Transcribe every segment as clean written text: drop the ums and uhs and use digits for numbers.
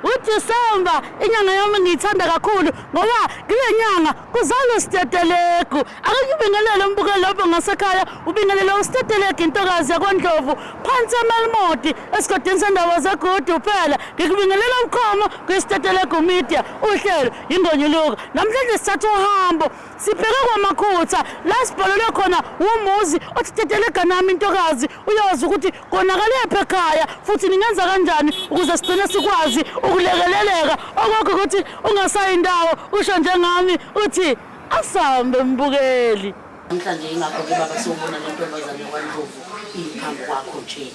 UDisemba inyanga yami ngiyithanda kakhulu ngoba kule nyanga kuzalwa uStetelegu. Ake ngibingelele umbukeli lapho ngasekhaya, ubingelele uStetelegu intokazi yakwaNdlovu phansi eMelmoti esigodini sendawo zeGudu phela. Ngikubingelela ubukhoma kwiStetelegu Media, uhlelo Ingonyuluka. Namhlanje sithatha uhambo sibheke kwaMakhutha la sibhalelwe khona umuzi othi Tetelega nami intokazi uyozi ukuthi Konakelephi ekhaya futhi ningenza kanjani ukuze sigcine sikwazi ukulekeleleka okwakho ukuthi ungasayi ndawo usho njengami uthi asambe mbukeli. Namhlanje ingakho-ke baba sewubona le ntombazane yakwaNdlovu iphambi kwakho nje.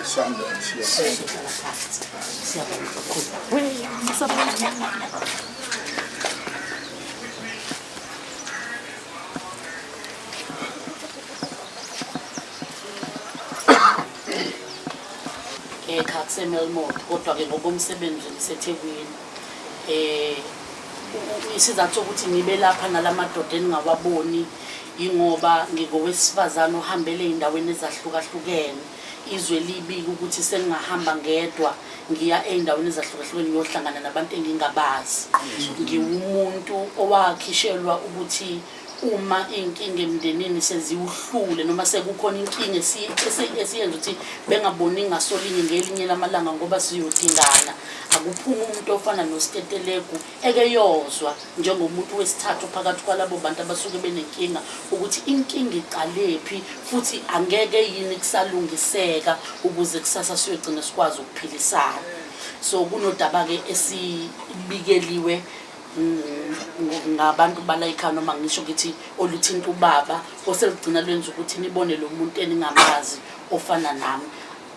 Sizohlala phansi. Siyabonga kakhulu. Ekhaya kuseMelmoth kodwa-ke ngokomsebenzi ngiseThekwini. Isizathu sokuthi ngibe lapha nala madoda eningawaboni yingoba ngingowesifazane ohambele ey'ndaweni ezahlukahlukene. Izwe libika ukuthi sengingahamba ngedwa ngiya ey'ndaweni ezahlukahlukene ngiyohlangana nabantu engingabazi. Ngiwumuntu owakhishelwa ukuthi uma iy'nkinga emndenini seziwuhlule noma sekukhona inkinga esiyenza ukuthi bengaboni ngasolinye ngelinye lamalanga ngoba siyodingana, akuphume umuntu ofana noStetelegu ekeyozwa njengomuntu wesithathu phakathi kwalabo bantu abasuke benenkinga ukuthi inkinga iqalephi futhi angeke yini kusalungiseka ukuze kusasa siyogcina sikwazi ukuphilisana. So kunodaba-ke esibikeliwe ngabantu balayikhaya noma ngisho ngithi oluthinta ubaba oselugcina lwenza ukuthi nibone lo muntu eningamazi ofana nami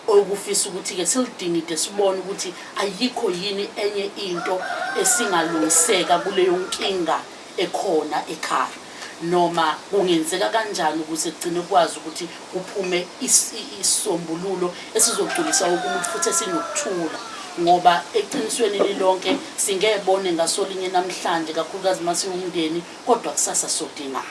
okufisa ukuthi-ke silidingide sibone ukuthi ayikho yini enye into esingalungiseka kuleyo nkinga ekhona ekhaya noma kungenzeka kanjani ukuze kugcine kwazi ukuthi kuphume isisombululo esizogculisa wonke umuntu futhi esinokuthula ngoba eqinisweni lilonke singebone ngasolinye namhlanje kakhulukazi uma siwumndeni kodwa kusasa sodingana.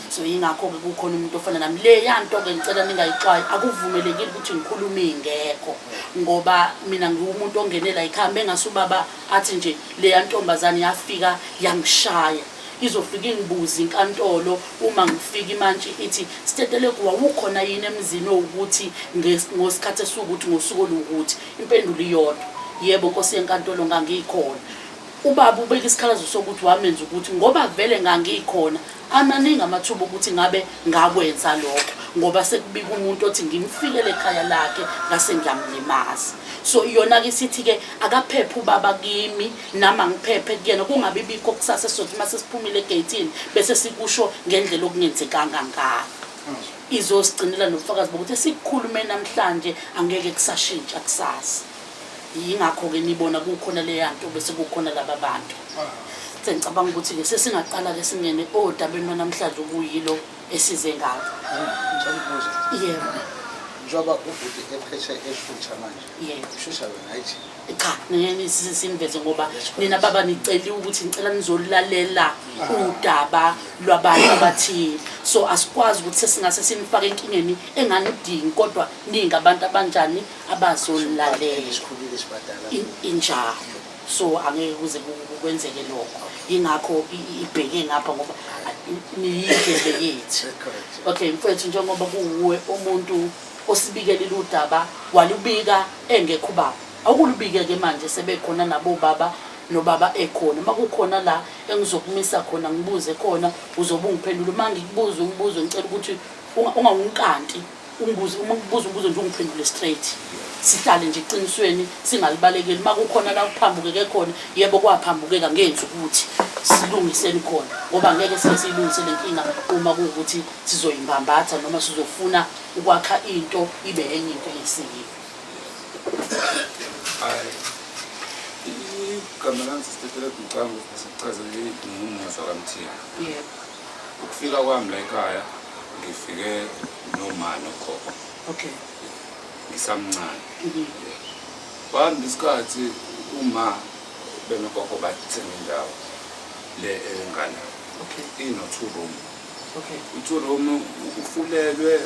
So yingakho-ke kukhona umuntu ofana nami. Le yanto-ke ngicela ningayixwayi, akuvumelekile ukuthi ngikhulume ingekho ngoba mina ngiwumuntu ongenela ikhaya. Mengase ubaba athi nje leya ntombazane yafika yangishaya, izofika ingibuze inkantolo uma ngifika imantshi ithi Stetelegu wawukhona yini emzini owukuthi ngosikhathi esiwukuthi ngosuku oluwukuthi? Impendulo iyodwa, yebo nkosi yenkantolo ngangikhona. Ubaba ubeka isikhalazo sokuthi wamenza ukuthi ngoba vele ngangikhona, amaningi amathuba okuthi ngabe ngakwenza lokho ngoba sekubika umuntu othi ngimfikele ekhaya lakhe ngase ngiyamlimaza. So iyona-ke isithi-ke akaphephe ubaba kimi nami angiphephe kuyena, kungabi bikho kusasa esizothi uma sesiphumile egeyithini bese sikusho ngendlela okungenzekanga ngayo. Izosigcinela nobufakazi bokuthi esikukhulume namhlanje angeke kusashintsha kusasa. Yingakho-ke nibona kukhona leya nto bese kukhona laba bantu. Sengicabanga ukuthi-ke sesingaqala-ke singene odabeni lwanamhlanje okuyilo esize ngalo. Ngicela ukubuza. Yebo. Njengoba ubhuti ephethe eshutha manje. Yebo. Ushutha wena hayi thina. Cha, ngeke siniveze ngoba nina baba niceliwe ukuthi ngicela nizolalela udaba lwabantu abathile. So asikwazi ukuthi sesingase sinifake enkingeni enganidingi kodwa ningabantu abanjani abazolalela. Sikhulile sibadala. Injalo. So angeke kuze kwenzeke lokho. Yingakho ibheke ngapha ngoba niyindlebe yethu. Okay mfethu njengoba kuwuwe umuntu osibikelile udaba walubika engekho ubaba. Awukulubike-ke manje sebekhona nabo baba nobaba ekhona. Uma kukhona la engizokumisa khona ngibuze khona uzobe ungiphendula. Uma ngikubuza umbuzo ngicela ukuthi ungawunkanti ungibuze, uma ngikubuza umbuzo nje ungiphendule straight. Sihlale nje eqinisweni singalibalekeli. Uma kukhona la kuphambukeke khona, yebo kwaphambukeka ngenza ukuthi silungiseni khona ngoba ngeke sike siyilungise le nkinga uma kuwukuthi sizoyimbambatha noma sizofuna ukwakha into ibe enye into engesiyiyo. Hayi. Igama lami Sister Mcango sichazele ngumusa kaMthiya. Yebo. Ukufika kwami la ekhaya ngifike noma nogogo. Okay. Ngisamncane. Kwahamba isikhathi uma benogogo bathenga indawo le engana. Okay. Ino 2 room. Okay. I-2 room ufulelwe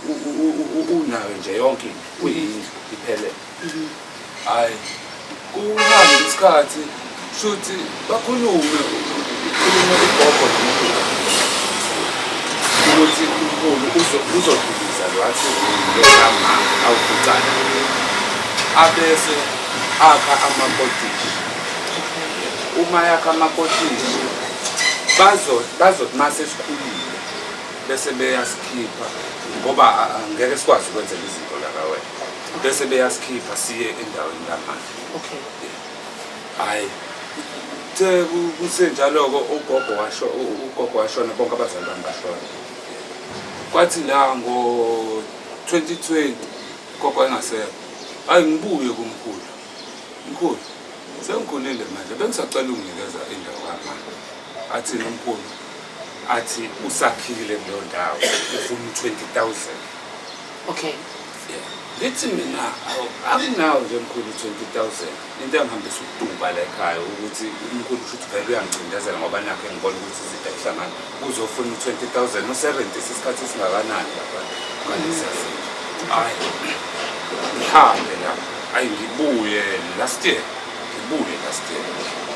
Unayo nje yonke into, kuyindlu iphelele. Hhayi, kuhambe isikhathi shuthi bakhulume, ukhulume ugogo nomkhulu ukuthi umkhulu uzodlulisa lo athi lo kama awufucana, abese akha amakotishi. Uma yakha amakotishi, bazothi mase sikhulile bese beyasikhipha, ngoba angeke sikwazi ukwenzela izinto la kawena, bese beyasikhipha siye endaweni kamanje. Hhayi, kuthe kusenjalo-ke ugogo washo, ugogo washona, bonke abazali bami bashona. Kwathi la ngo-2020 ugogo engasekho, hhayi ngibuye kumkhulu, mkhulu sengikhulile manje, bengisacela unginikeza indawo kamama. Athini umkhulu? Athi usakhile kuleyo ndawo, ufuna u-20 000. Ngithi mina, awu, akunawo nje mkhulu u-20 000. Into engihambisa ukuduba la ekhaya ukuthi umkhulu kusho ukuthi vele uyangicindezela, ngoba nakho engibona ukuthi izinto ayihlangani, uzofuna u-20 000, userentisa isikhathi esingakanani lapha ngalesiya sindlu. Hhayi, ngihambe la, ayi ngibuye last year, ngibuye last year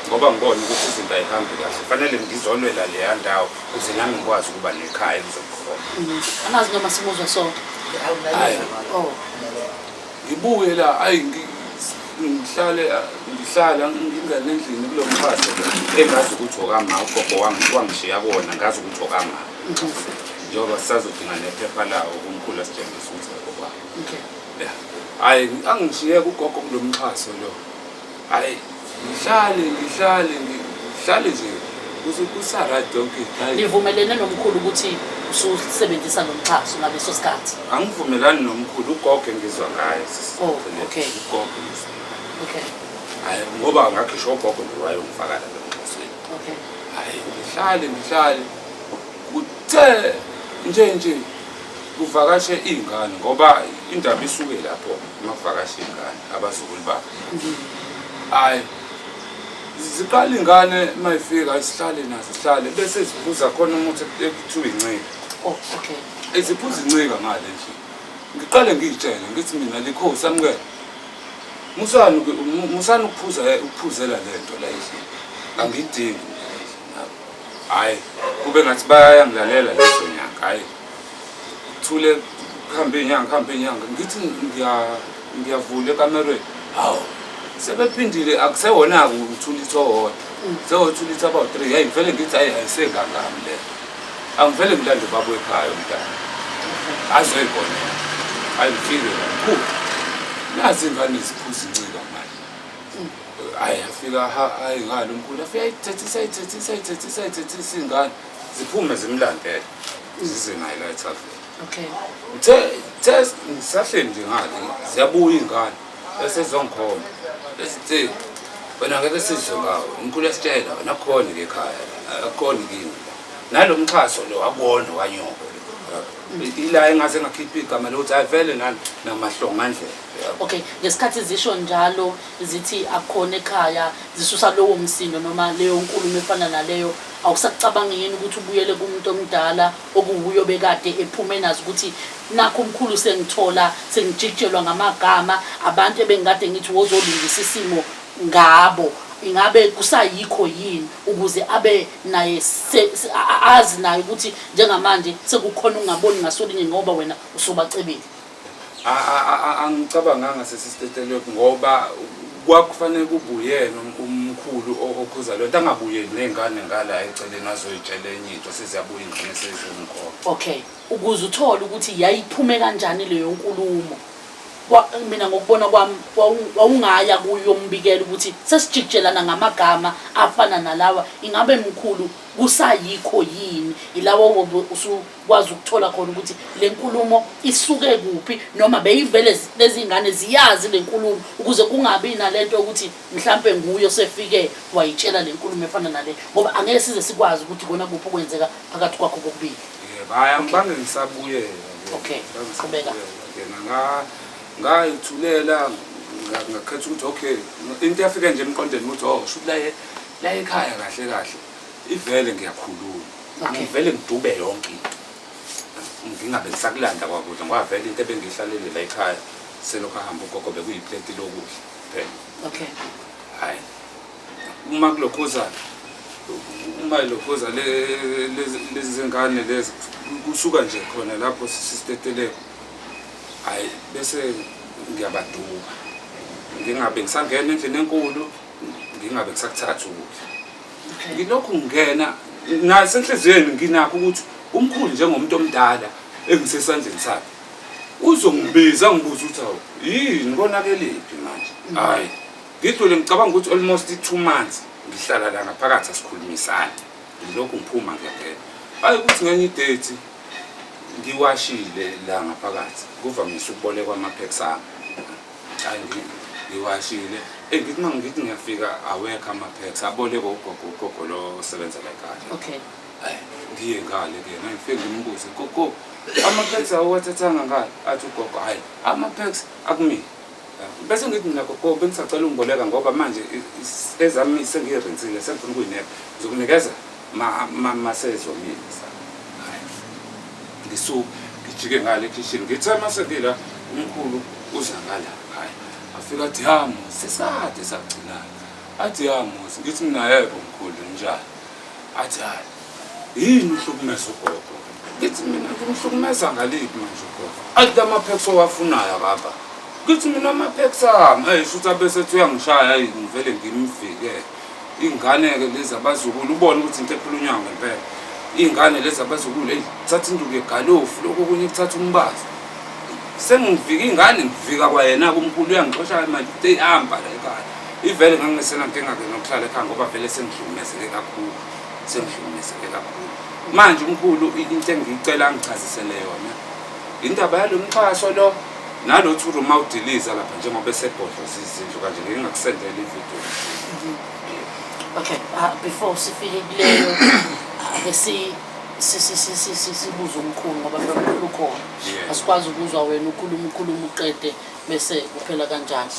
ngoba ngibona ukuthi izinto ayihambi kahle, fanele ngizolwela leya ndawo ukuze nami ngikwazi ukuba nekhaya elizokhona. Angazi noma simuzwa sonke. Hhayi. Oh. Ngibuye la, ayi ngihlale, ngihlala ngingene endlini kulo mxhaso lo engazi ukuthi okama ugogo wangishiya kuwona, ngazi ukuthi okama, njengoba sisazodinga nephepha lawo umkhulu asitshengise ukuthi okwami. Ya, hhayi, angishiye kugogo kulo mxhaso lo. Hhayi, ngihlale ngihlale ngihlale nje kusa-right yonke into. Hhayi. Nivumelene nomkhulu ukuthi ususebenzisa lo mxhaso ngaleso sikhathi? Angivumelani nomkhulu, ugogo engizwa ngaye. Oh, okay. Ugogo engizwa ngaye. Hhayi, ngoba ngakhishwa ugogo nje wayongifaka la emxhasweni. Hhayi, ngihlale ngihlale, kuthe nje nje kuvakashe iy'ngane, ngoba indaba isuke lapho uma kuvakashe iy'ngane, abazukulu bakhe. Hhayi, ziqala iy'ngane uma ifika sihlale nazo, sihlale bese ziphuza khona umuthi ekuthiwa incika. Oh, okay. Ziphuza incika ngale nje. Ngiqale ngiy'tshele ngithi mina likhosi amukele, musani musani ukuphuza, ukuphuzela le nto la endlini, angiyidingi mina la endlini. Hhayi, kube ngathi bayangilalela lezo nyanga. Hhayi, thule, kuhambe iy'nyanga, kuhambe iy'nyanga, ngithi ngiyavula ekamerweni, hawu, sebephindile, akusewona-ke u-2 litre owodwa, sewo-2 litre abawu-3. Hhayi, ngivele ngithi hhayi, ayisengangami le, angivele ngilande ubaba wekhaya umntana azoyibonela. Hhayi, ngifike la, mkhulu, nazi iy'ngane ziphuza incika manje. Hhayi, afika, hhayi, ngalo umkhulu afike ayithethisa, ayithethisa, ayithethisa, ayithethisa iy'ngane, ziphume zimlandele, zize naye la ethaveni. Ngithe the ngisahleli nje ngale, ziyabuya iy'ngane bese zizongikhomba, besithi wena ngeke sizwe ngawe, umkhulu yasitshela wena akukhona-ke ekhaya, akukhona kimi la, nalo mxhaso lo akuwona wanyoko lo. Ila engaze ngakhipha igama lokuthi hayi vele nani namahlongandlela. Okay, ngesikhathi zisho njalo zithi akukhona ekhaya, zisusa lowo msindo noma leyo nkulumo efana naleyo, awusakucabangi yini ukuthi ubuyele kumuntu omdala okuwuyo bekade ephume nazo ukuthi nakho umkhulu sengithola sengijikijelwa ngamagama abantu ebengikade ngithi wozolungisa isimo ngabo, ingabe kusayikho yini ukuze abe naye azi naye ukuthi njengamanje sekukhona ukungaboni ngasolinye ngoba wena usubacebile? Angicabanganga sesisitetelekhu, ngoba kwakufanele kube uyena umkhulu okhuza lento, angabuyeli ney'ngane ngala eceleni azoyitshela enye into, seziyabuya iy'ngane seziyomkhokha. Okay, ukuze uthole ukuthi yayiphume kanjani leyo nkulumo, mina ngokubona kwami wawungaya kuyombikela ukuthi sesijikijelana ngamagama afana nalawa, ingabe mkhulu kusayikho yini? Ilawo wobe usukwazi ukuthola khona ukuthi le nkulumo isuke kuphi, noma beyivele lezi ngane ziyazi le nkulumo, ukuze kungabi nalento yokuthi mhlampe nguye osefike wayitshela le nkulumo efana nale, ngoba angeke size sikwazi ukuthi kona kuphi okwenzeka phakathi kwakho kokubili. Yebo, hhayi, angibange ngisabuyela ke. Okay, Angibange qhubeka. ngisabuyela ke. Ngayithulela, ngakhetha ukuthi okay, into yafika nje emqondweni ukuthi oh, shuthi la ekhaya kahle kahle ivele ngiyakhuluma. Angivele ngidube yonke into. Ngingabe ngisakulanda kwakudla ngoba vele into ebengiyihlalele la ekhaya selokhu ahamba ugogo bekuyipleti lokudla phela. Okay. Hhayi, uma kulokhuza uma lokhuza lezi zingane lezi kusuka nje khona lapho sisiteteleko, hhayi bese ngiyabaduka, ngingabe ngisangena endlini enkulu, ngingabe ngisakuthatha ukudla. Ngilokhu ngingena nasenhliziyweni nginakho ukuthi umkhulu njengomuntu omdala engisesandleni sakhe uzongibiza ngibuza ukuthi hawu yini konakelephi manje. Hhayi, ngidlule ngicabanga ukuthi almost 2 months ngihlala la ngaphakathi asikhulumisani, ngilokhu ngiphuma ngiyangena. Hhayi ukuthi ngenye idate ngiwashile la ngaphakathi, kuvamise ukubolekwa ama-packs ami. Hhayi ngiwashile, eyi ngithi uma ngithi ngiyafika awekho ama-packs, abolekwa ugogo, ugogo lo osebenza la ekhaya. Okay. Hhayi ngiye ngale kuyena, ngifike ngimbuze, gogo ama-packs awuwathathanga ngale? Athi ugogo hhayi ama-packs akumina. Bese ngithi mina gogo bengisacela ungiboleka ngoba manje ezami sengiyirensile, sengifuna ukuyineka, ngizokunikeza masezomile. Hhayi ngisuke ngijike ngale ekhishini, ngithe mase ngila umkhulu uza ngala, hhayi afika athi ya Muzi sesikade sagcinana, athi ya Muzi, ngithi mina yebo mkhulu njani? Athi hhayi yini uhlukumeza ugogo? Ngithi mina ngimhlukumeza ngaliphi manje ugogo? Athi lama-packs owafunayo akaba. Ngithi mina ama-packs ami, eyi shuthi abesethi uyangishaya, hhayi ngivele ngimvikele. Iy'ngane-ke lezi abazukulu, ubone ukuthi into ekhulunywayo ngempela. Iy'ngane lezi abazukulu, eyi kuthatha induku yegalofu, lokhu okunye kuthatha umbazo. Sengivika iy'ngane, ngivika kwayena-ke umkhulu uyangixosha-ke manje, uthi eyi hamba la ekhaya. Ivele ngangingesenankinga-ke nokuhlala ekhaya ngoba vele sengihlukumezeke kakhulu, sengihlukumezeke kakhulu. Manje umkhulu into engiyicela angichazisele yona, indaba yalo mxhaso lo, nalo thuru uma udiliza lapha njengoba esebhodloza izindlu kanje, ngike ngakusendela ividiyo. Okay, before sifike kuleyo, ake sibuze umkhulu ngoba phela umkhulu ukhona. Asikwazi ukuzwa wena ukhuluma ukhuluma uqede bese kuphela kanjani.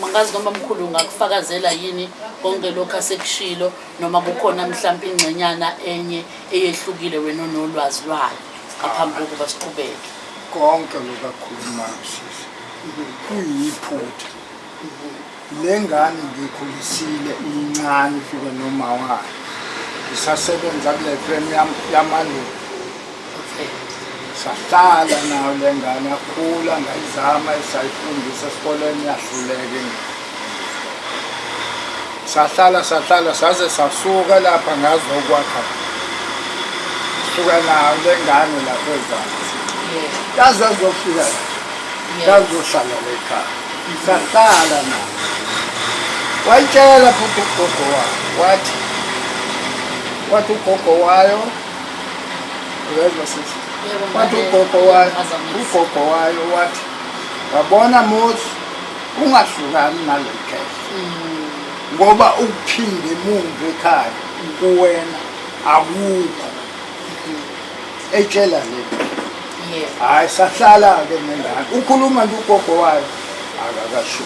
Mangazi noma mkhulu ungakufakazela yini konke lokhu asekushilo, noma kukhona mhlawumbe ingxenyana enye eyehlukile wena onolwazi lwayo ngaphambi kokuba siqhubeke. Konke lokhu akukhulumayo sisi kuyiphutha. Le ngane ngiyikhulisile incane ifike noma wayo, ngisasebenza kule frame yamalungu. Okay. Sahlala nayo le ngane yakhula, ngayizama sayifundisa esikoleni yahluleka ingane. Sahlala sahlala saze sasuka lapha ngazokwakha. Suka nayo le ngane lapha ezansi. Yaze yazofika la. Yazohlala la ekhaya. Sahlala nayo. Wayitshela futhi ugogo wayo, wathi ugogo wayo, uyezwa sisi? Wathi ugogo wayo, ugogo wayo wathi, wabona Muzi, ungahlukani nale khehla. Ngoba ukuphinda emumva ekhaya kuwena akukho. Etshela le. Hayi sahlala-ke nengane. Ukhuluma nje ugogo wayo akakasho.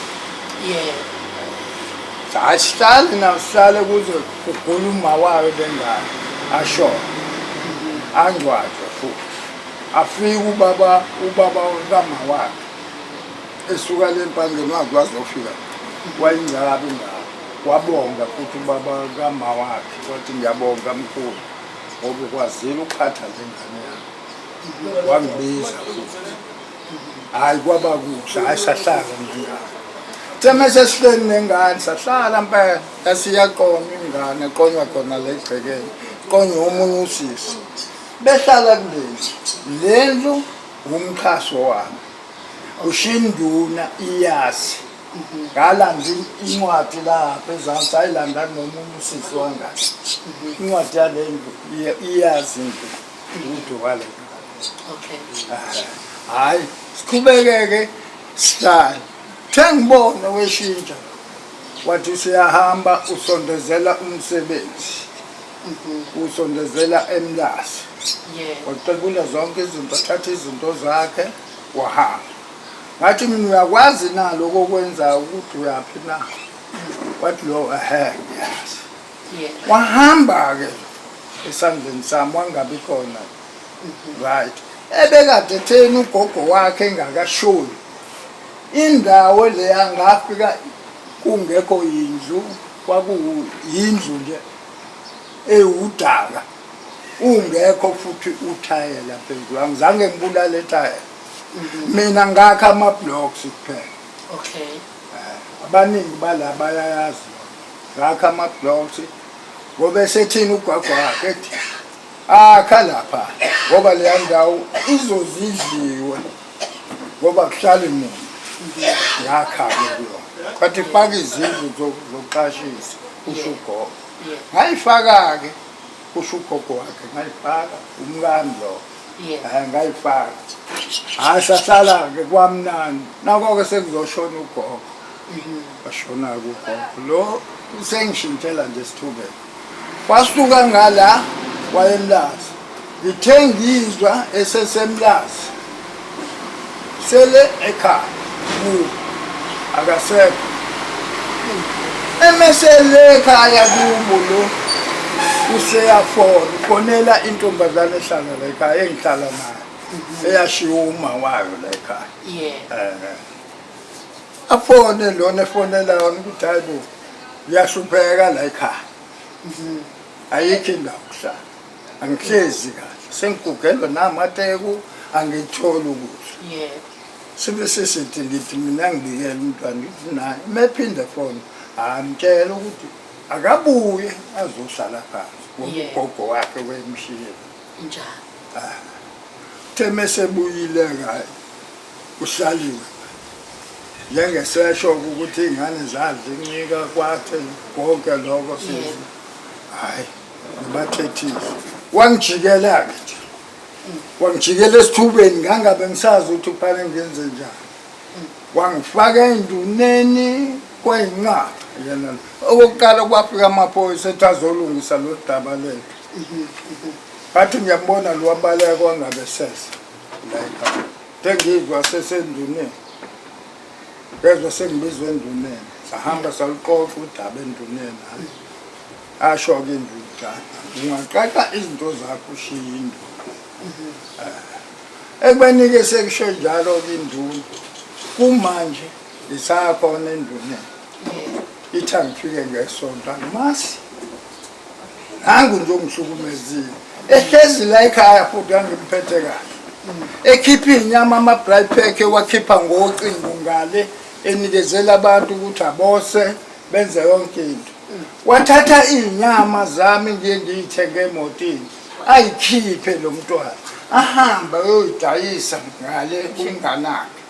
Hayi sihlale nawo, sihlale kuze kugule uma wayo lengane ashone. Angcwatshwe futhi. Afike ubaba kama wakhe esuka le mpangeni wakhe wazofika wayingcaba ingane. Wabonga futhi ubaba kama wakhe wathi ngiyabonga mkhulu ngoba ukwazile ukuphatha le ngane yami. Wangibiza futhi. Hayi kwaba kuhle, hayi sahlala nengane. Thema sesihleli nengane sahlala impela, yasiyaqonywa ingane, qonywa khona le egcekeni, qonywa omunye usisi. Behlala kulendlu, le ndlu umxhaso wami. Ushinduna iyazi. Ngalanda incwadi lapha ezansi, ayilanda nomunye usisi wangane. Incwadi yale ndlu iyazi indlu ukuthi wale. Okay. Hayi, siqhubekeke sihlale. The ngibone weshintsha. Wathi usuyahamba usondezela umsebenzi. Usondezela eMlazi. Waqebula zonke izinto, wathatha izinto zakhe wahamba. Ngathi mina uyakwazi na lokho okwenzayo ukuthi uyaphi na? Wathi lo ehe ngiyazi. Wahamba ke esandleni sami wangabi khona. Right. Ebekade etheni ugogo wakhe engakashoni. Indawo leya ngafika kungekho yindlu, kwakuyindlu nje ewudaka. Ungekho futhi uthayela phezulu. Angizange ngibulale ithayela. Mina ngakha ama-blocks kuphela. Okay. Abaningi bala bayayazi. Ngakha ama-blocks ngoba esethini ugogo wakhe ethi akha lapha ngoba leya ndawo izozidliwe ngoba kuhlali muntu. Ngakha-ke kuyona. Kwathi faka izindlu zokuqashisa kusho ugogo. Ngayifaka-ke kusho ugogo wakhe ngayifaka umkami lo. Yeah. Ngayifaka. Hhayi sahlala-ke kwamnandi. Nakho-ke sekuzoshona ugogo. Washona-ke ugogo. Lo usengishintshela nje esithubeni. Wasuka ngala wayeMlazi. Ngithe ngizwa eseseMlazi. Sele ekhaya kubo. Akasekho. Emesele ekhaya kubo lo useyafona ufonela intombazane ehlala la ekhaya engihlala nayo eyashiwo uma wayo la ekhaya. Yeah. Eh. Afone lona efonela yona ukuthi hayi bo ngiyahlupheka la ekhaya. Ayikho indawo yokuhlala. Angihlezi kahle. Sengigugelwa namateku angitholi ukudla. Yeah. Sibe sesithi ngithi mina ngibikele umntwana ngithi naye mephinde fona amtshela ukuthi akabuye azohlala phansi ngoba Yeah. ugogo wakhe wemshiyile. Njalo. Uthe mesebuyile kayi kuhlaliwe njengesesho ukuthi iy'ngane zadla incika kwathe konke lokho sisi. Yebo. Hhayi ngibathethile. Wangijikela-ke nje. Wangijikela esithubeni ngangabe ngisazi ukuthi kufanele ngenze njani. Wangifaka enduneni kwayinqaba yena lo. Okokuqala kwafika amaphoyisa ethi azolungisa lo daba lethu. Bathi ngiyambona lo wabaleka wangabe sese la ekhaya. Sengizwa sesenduneni. Ngezwa sengibizwa enduneni. Sahamba saluxoxa udaba enduneni. Hhayi. Asho-ke induna ukuthi hhayi, ungaqaqa izinto zakho ushiye induna. Ekubeni-ke sekusho njalo-ke induna, kumanje ngisakhona enduneni. Yeah. Ithi angifike ngesonto angimazi. Nangu nje ongihlukumezile. Ehlezi la ekhaya futhi angimphethe kahle. Ekhipha iy'nyama ama-braai pack ewakhipha ngocingo ngale enikezela abantu ukuthi abose benze yonke into. Wathatha iy'nyama zami ngiye ngiyithenge emotini ayikhiphe lo mntwana ahambe ayoyidayisa ngale kumnganakhe.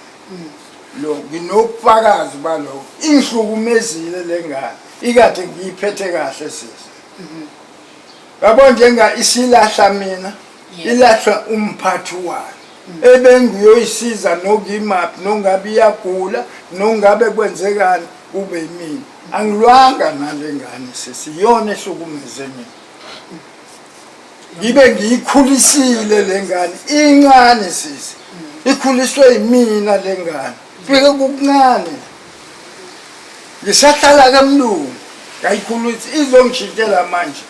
Lo nginobufakazi balokho. Ingihlukumezile le ngane. Ikade ngiyiphethe kahle sisi. Yabo njenga isilahla mina ilahlwa umphathi wayo. Ebengiyoyisiza nokimaphi nongabe iyagula nongabe kwenzekani kube yimina. Angilwanga nale ngane sisi iyona ehlukumeze mina. Ngibe ngiyikhulisile le ngane incane sisi. Ikhuliswe yimina le ngane. Fike kukuncane. Ngisahlala kamlungu ngayikhulisa izongishintshela manje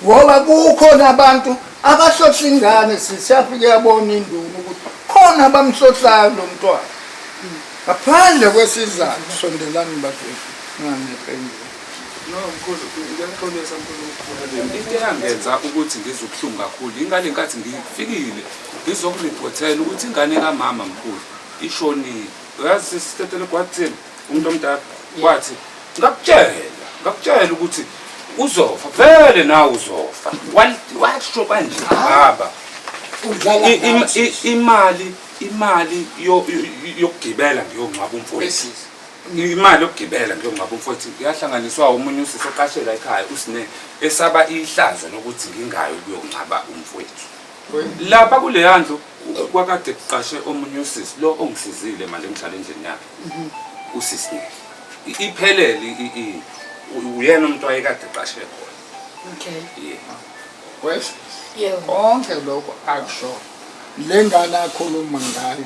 ngoba kukhona abantu abahlohla ingane sisi yafike yabona induna ukuthi khona abamhlohlayo lo mntwana ngaphandle kwesizathu sondelani bafethu nganephendulo. No mkhulu ngiyaxolisa mkhulu ukukhuluma. Into eyangenza ukuthi ngizwe ubuhlungu kakhulu ingale nkathi ngifikile ngizokuriphothela ukuthi ingane kamama mkhulu ishonile. Uyazi sisitetele kwathini umuntu omdala wathi ngakutshela ngakutshela ukuthi uzofa vele nawe uzofa. Washo kanje baba. Udlala ngathi. Imali yokugibela ngiyongcwaba umfowethu. Imali yokugibela ngiyongcwaba umfowethu yahlanganiswa omunye usisi oqashela ekhaya uSine esaba ihlazo lokuthi ngingayi ukuyongcwaba umfowethu. Lapha kuleya ndlu kwakade kuqashe omunye usisi lo ongisizile manje ngihlala endlini yakhe. Usisi iphelele uyena umuntu wayekade eqashe khona. Okay. Yeah. Wes Yebo. konke lokho akusho le ngane akhuluma ngayo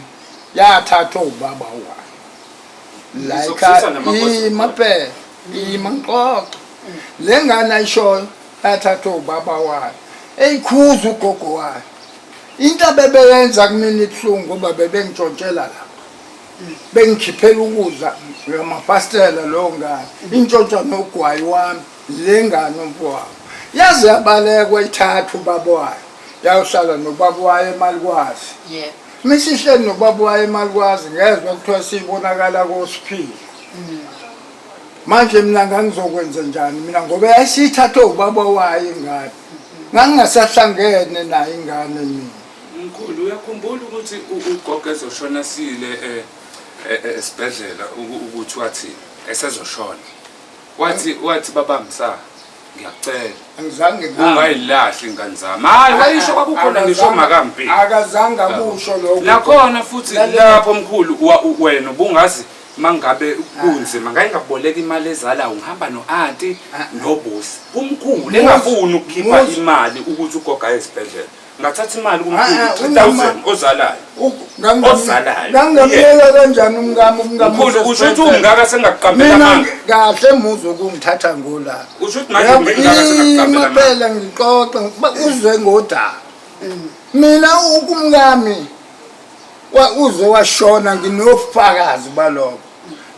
yathathwa ubaba wayo. La Ngizokususa ekhaya namakhosi. ima phela ima ngixoxe. Le ngane ayishoyo yathathwa ubaba wayo. Eyikhuza ugogo wayo. Into abebeyenza kumina ibuhlungu ngoba bebengitshontshela lapha. Bengikhiphela ukudla ngamafastela leyo ngane. Intshontsha nogwayi wami le ngane umfowabo. Yaze yabalekwa ithatha ubaba wayo. Yayohlala nobaba wayo eMalikwazi. Yebo. Misihleli nobaba wayo eMalikwazi ngezwa kuthiwa sibonakala koSiphila. Manje mina ngangizokwenza njani mina ngoba yayisithathwe ubaba wayo ingane. Ngangingasahlangene nayo ingane mina. Mkhulu uyakhumbula ukuthi ugogo ezoshona sile eh, eh, eh, esibhedlela ukuthi wathi esezoshona. Wathi wathi baba msa ngiyakucela Angizange ungayilahli ingane zami. Hayi wayisho kwakukhona ngisho makambi. Akazange akusho lokho. Nakhona futhi lapho mkhulu wena ubungazi mangabe kunzima ngake ngakuboleka imali ezalayo ngihamba no-anti nobusi kumkhulu engafuni ukukhipha imali ukuthi ugogo aye esibhedlela ngathatha imali kumkhulu 3000 ozalayo ozalayo ngangamyeka kanjani umkami umkami usho ukuthi ungaka sengakuqambela amanga kahle muzi ukungithatha ngolaka usho ukuthi manje ngingaka sengakuqambela amanga phela ngixoxe uzwe ngodaba mina ukumkami uze washona nginofakazi balokho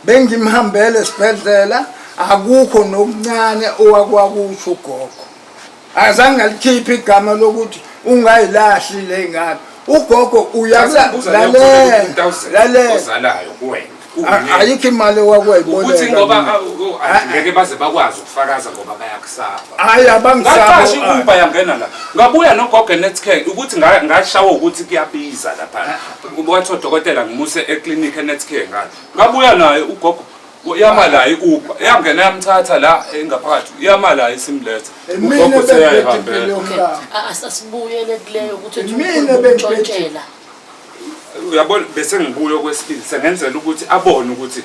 bengimhambele esibhedlela akukho nokuncane owakwakusho ugogo azange alikhiphe igama lokuthi ungayilahli le ngane ugogo uyakulalela lalela kuwena ayikho imali owakwayiboleka ukuthi ngoba ngeke baze bakwazi ukufakaza ngoba bayakusaba hayi abangisaba ngaqasha i-uber yangena la ngabuya nogogo enetcare ukuthi ngashawa ukuthi kuyabiza lapha wathi odokotela ngimuse eklinikhi enetcare ngale ngabuya naye ugogo yama la i-uber yangena yamthatha la engaphakathi yama la isimletha ugogo seyayihambela asibuyele kuleyo ukuthi uthi uyabona bese ngibuye okwesibili sengenzela ukuthi abone ukuthi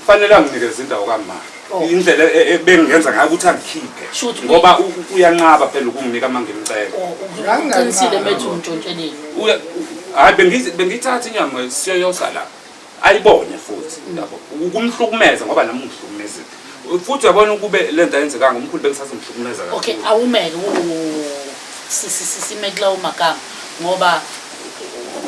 kufanele anginikeze indawo kama Oh. indlela ebengingenza ngayo ukuthi angikhiphe Shuthi ngoba uyanqaba phela ukunginika uma ngimcela Oh, uqinisile methi umntshontshelile hhayi bengiyithatha inyama siyoyosa la ayibone futhi yabo ukumhlukumeza ngoba nami ungihlukumezile futhi uyabona ukube le nto ayenzekanga umkhulu bengisazomhlukumeza kakhulu okay awumeke sime kulawo magama ngoba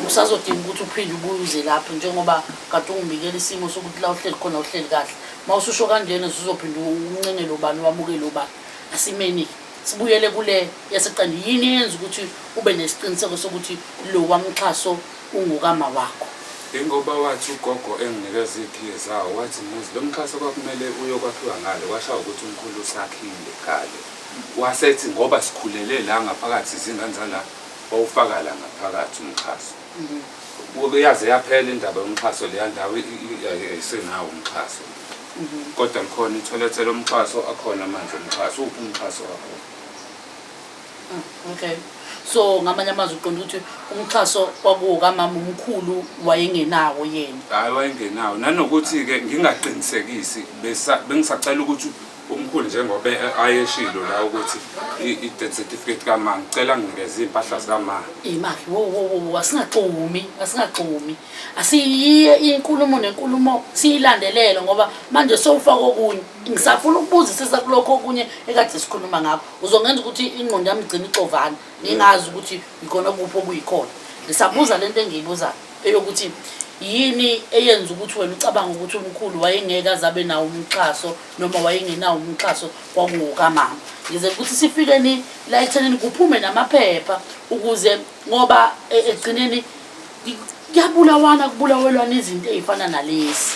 usazodinga ukuthi uphinde ubuye uze lapho njengoba kade ungibikela isimo sokuthi la uhleli khona uhleli kahle uma ususho kanjena usuzophinde uncengele ubani wamukele ubani asimeni-ke sibuyele kule yaseqanda yini eyenza ukuthi ube nesiqiniseko sokuthi lo wamxhaso ungukama wakho. Ingoba wathi ugogo enginikeza ikhiye zawo wathi muzi lo mxhaso kwakumele uyokwakhiwa ngale kwashawa ukuthi umkhulu usakhile ngale wasethi ngoba sikhulele la ngaphakathi izingane zala wawufaka la ngaphakathi umxhaso yaze yaphela indaba yomxhaso leya ndawo ayisenawo umxhaso kodwa likhona itholethe lomxhaso akhona amanzi omxhaso uphi umxhaso wakhona Okay. So ngamanye amazwi uqonda ukuthi umxhaso kwakuwokamama umkhulu wayengenawo yena. Hayi wayengenawo nanokuthi-ke ngingaqinisekisi bengisacela ukuthi umkhulu njengoba ayeshilo la ukuthi i-death certificate kama ngicela nginikeze iy'mpahla zikama. Imali wo wo wo asingaxumi asingaxumi asiyiye inkulumo nenkulumo siyilandelele ngoba manje sowufaka okunye ngisafuna ukubuzisisa kulokho okunye ekade sikhuluma ngakho. Uzongenza ukuthi ingqondo yami igcine ixovana ngingazi ukuthi yikhona kuphi okuyikhona. Ngisabuza lento engiyibuzayo eyokuthi yini eyenza ukuthi wena ucabange ukuthi umkhulu wayengeke aze abe nawo umxhaso noma wayengenawo umxhaso kwakungokamama. Ngize ukuthi sifike ni la ekuthenini kuphume namaphepha ukuze ngoba ekugcineni kuyabulawana kubulawelwana izinto ey'fana nalezi.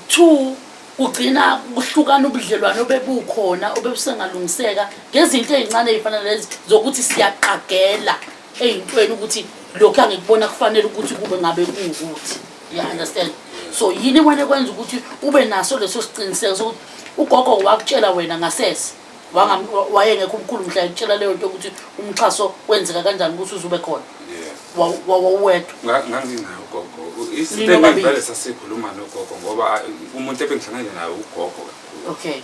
Two, Kugcina kuhlukana ubudlelwane obebukhona obebusengalungiseka ngezinto ey'ncane ey'fana nalezi zokuthi siyaqagela ey'ntweni ukuthi lokhu angikubona kufanele ukuthi kube ngabe kuwukuthi. You understand? So yini wena ekwenza ukuthi ube naso leso siqiniseko sokuthi ugogo wakutshela wena ngasese wayengekho umkhulu mhla ekutshela leyo nto ukuthi umxhaso wenzeka kanjani ukuthi uze ube khona wawuwedwa Nganginaye ugogo izinto eningi vele sasikhuluma nogogo ngoba umuntu ebengihlangene naye ugogo kakhulu okay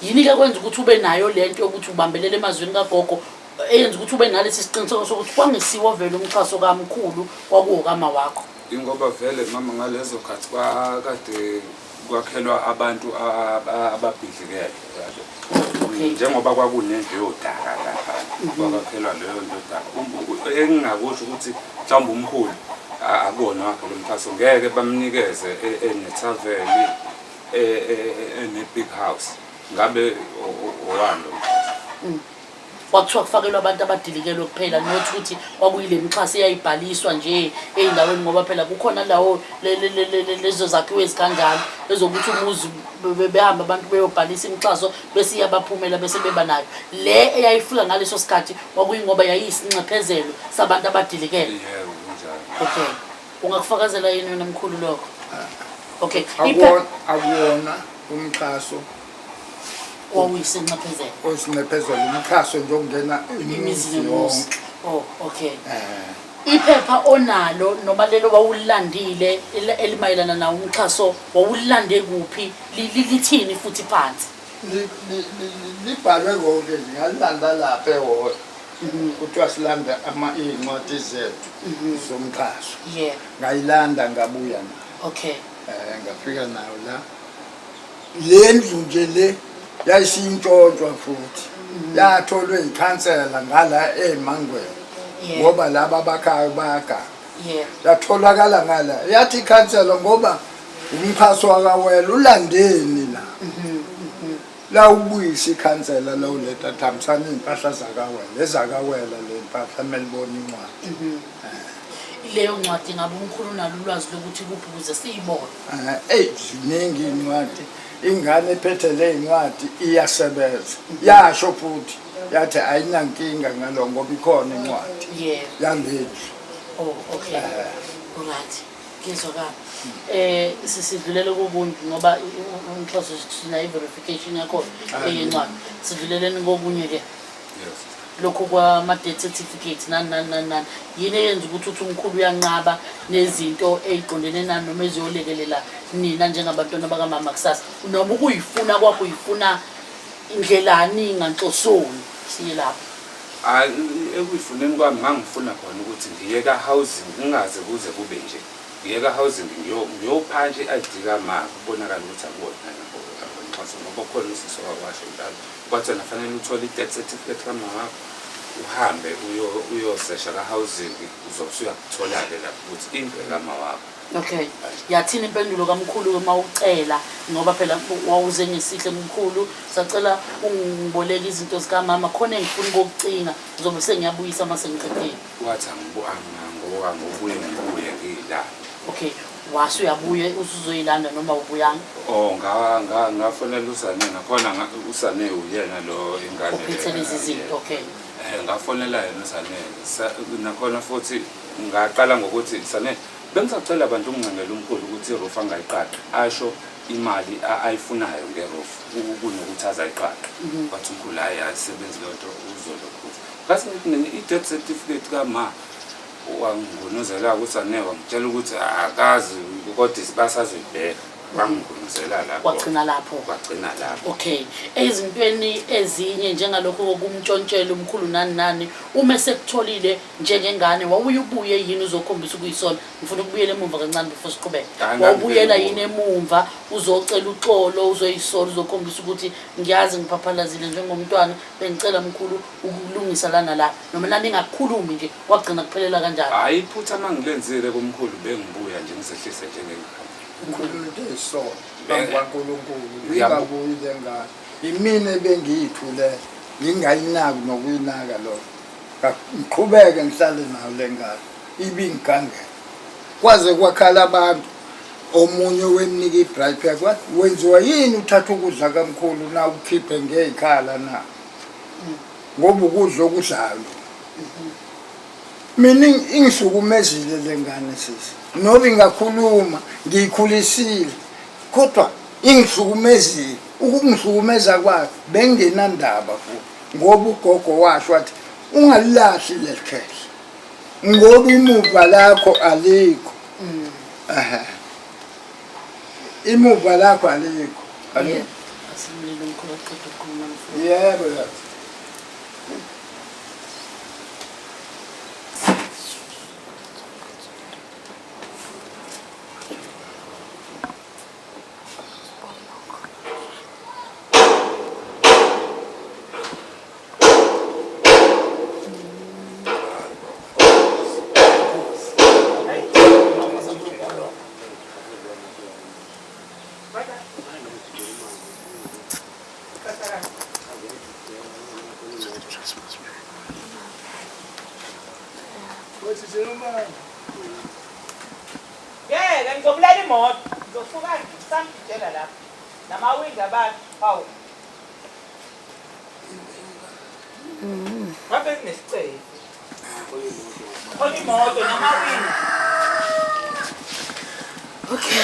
yini-ke kwenza ukuthi ube nayo le nto yokuthi ubambelele emazwini kagogo eyenza ukuthi ube nalesi siqiniseko sokuthi kwangesiwo vele umxhaso kamkhulu kwakuwokama wakho ingoba vele mama ngalezo khathi kwakade kwakhelwa abantu ababhidlikele okay njengoba kwakunendlu yodaka lapha. Kwakakhelwa leyo ndodana. Engingakusho ukuthi mhlawumbe umholi akuwona wakhe lo mxhaso, ngeke bamnikeze enethaveni ene-big house, ngabe owani lo mxhaso? Kwakuthiwa kufakelwa abantu abadilikelwe kuphela, not ukuthi kwakuyile mixhaso eyayibhaliswa nje ey'ndaweni, ngoba phela kukhona lawo lezo zakhiwo ezikanjalo ezokuthi umuzi behambe abantu beyobhalisa imixhaso bese iyabaphumela bese beba nayo. Le eyayifika ngaleso sikhathi kwakuyingoba yayiyisinxephezelo sabantu abadilikele. Yebo, kunjalo. Okay, ungakufakazela yini wena mkhulu lokho? Okay. Akuwona umxhaso Wawuyisinxephezelo. Oyisinxephezelo, umxhaso nje okungena imizi imizi nemizi yonke. Oh, okay. Iphepha onalo noma lelo wawulandile elimayelana nawo umxhaso wawulande kuphi? Lithini futhi phansi? Libhalwe konke nje, ngalilanda lapha ehholo. Kuthiwa silanda iy'ncwadi zethu zomxhaso. Ngayilanda ngabuya nayo. Ngafika nayo la. Le ndlu nje le yayisiyintshontshwa futhi. Yatholwe yikhansela ngala eMangweni. Ngoba laba abakhayo bayaganga. Yatholakala ngala. Yathi ikhansela ngoba umxhaso wakawela ulandeni la. La ubuyisa ikhansela la uletha thambisana iy'mpahla zakawela. Ezakawela le mpahla kumele ibone incwadi. Leyo ncwadi ngabe umkhulu unalo ulwazi lokuthi kuphi ukuze siyibone? Eyi, ziningi iy'ncwadi. Ingane ephethe le ncwadi iyasebenza. Yasho futhi yathi ayinankinga ngalo ngoba ikhona incwadi. Yalendlu. Oh, okay. Alright. Ngizwakala. Sisidlulele kokunye ngoba umxhaso sinayo i-verification yakho eyencwadi. Sidluleleni kokunye ke. Yes. Lokhu kwama-death certificate nani nani nani nani. Yini eyenza ukuthi uthi umkhulu uyanqaba nezinto ey'qondene nani noma eziyolekelela nina njengabantwana bakamama kusasa? Noma ukuyifuna kwakho uyifuna indlelani nganhlosoni? Siye lapho. Hhayi, ekuyifuneni kwami ngangifuna khona ukuthi ngiye ka-housing, ngingaze kuze kube nje. Ngiye ka-housing ngiyophantsha i-I D kama, kubonakala ukuthi akuwona umxhaso ngoba ukhona usisi owakwasho njalo. Kwathi wena fanele uthole i-death certificate kama wakho, uhambe uyosesha ka-housing, uzobe usuyakuthola-ke lapho ukuthi indlu ekama wakho. Okay. Yathini impendulo kamkhulu uma ucela, ngoba phela wawuze ngesihle mkhulu, sacela ungiboleke izinto zikamama khona engifuna ukukucinga, ngizobe sengiyabuyisa uma sengiqedile. Wathi angibuye ngibuye ngiyilande. Okay, wase uyabuye usuzoyilanda noma ubuyanga? Oh, ngafonela uSane, nakhona uSane uyena lo ingane ophethe lezi zinto, okay. Ngafonela yena uSane, nakhona futhi ngaqala ngokuthi Sane bengisacela abantu ungincengele umkhulu ukuthi iroof angayiqaqi, asho imali ayifunayo ngeroof kunokuthi azayiqaqe. Wathi umkhulu hayi ayisebenzi leyo nto uzolokhu. Ngase ngithi mina i-death certificate kama wangigunuzela uSane, wangitshela ukuthi akazi kodwa basazoyibheka. Wangigunuzela lapho. Kwagcina lapho. Kwagcina lapho. Okay. Ezintweni ezinye njengalokho kokumtshontshela umkhulu nani nani, uma esekutholile njengengane wawuye ubuye yini uzokhombisa ukuyisona? Ngifuna ukubuyela emumva kancane before siqhubeke. Hayi, Wawubuyela ngangibuyela yini emumva uzocela uxolo, uzoyisola, uzokhombisa ukuthi ngiyazi ngiphaphalazile njengomntwana, bengicela mkhulu ukulungisa la nala, noma nani ningakukhulumi nje kwagcina kuphelela kanjalo? Hayi, iphutha mangilenzile kumkhulu bengibuya nje ngizehlise njengengane. Umkhulu into eyisono phambi kwaNkulunkulu, ngingabuyi le ngane. Imina ebengiyithulela, ngingayinaki nokuyinaka lokho. Ngiqhubeke ngihlale nayo le ngane, ibingigangela. Kwaze kwakhala abantu, omunye wemnika i-braai pack, wathi wenziwa yini uthatha ukudla kamkhulu na ukhiphe ngey'khala na? Ngoba ukudla okudlayo. Mina ingihlukumezile le ngane sisi. Noba ingakhuluma ngiyikhulisile, kodwa ingihlukumezile. Ukungihlukumeza kwayo bengingenandaba futhi, ngoba ugogo washo wathi ungalilahli leli khehla ngoba imuva lakho alikho. Imuva lakho alikho. Yebo. Asimlilo mkhulu aqeda ukukhuluma mfowethu. Yebo, yebo. Ngeke ngizobulala imoto. Ngizosuka ngisangijela lapha. Namawindi abantu. Hawu. Ngabe kunesicelo. Khona imoto namawindi. Okay.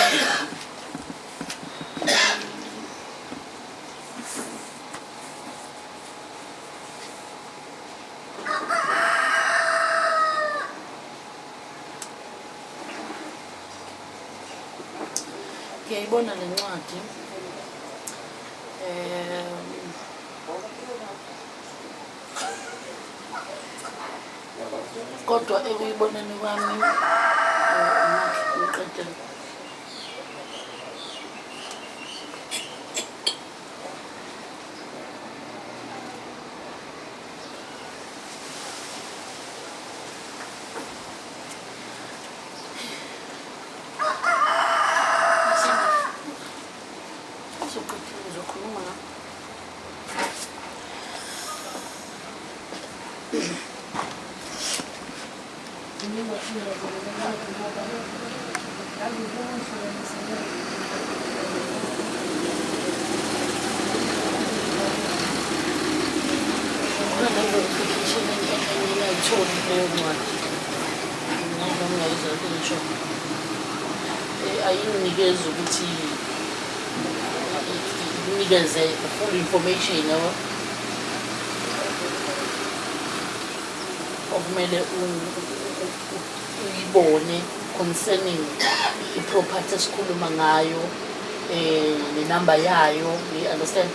Ngiyayibona le ncwadi. Kodwa ekuyiboneni kwami ngiqede Usuqedile uzokhuluma la. Khona le verification engingayitholi kuleyo ncwadi. Noma ngingayizwa into engisho. Ayinginikezi ukuthi ikunikeze full information, yabo, okumele uyibone concerning i-property esikhuluma ngayo, nenamba yayo, you understand?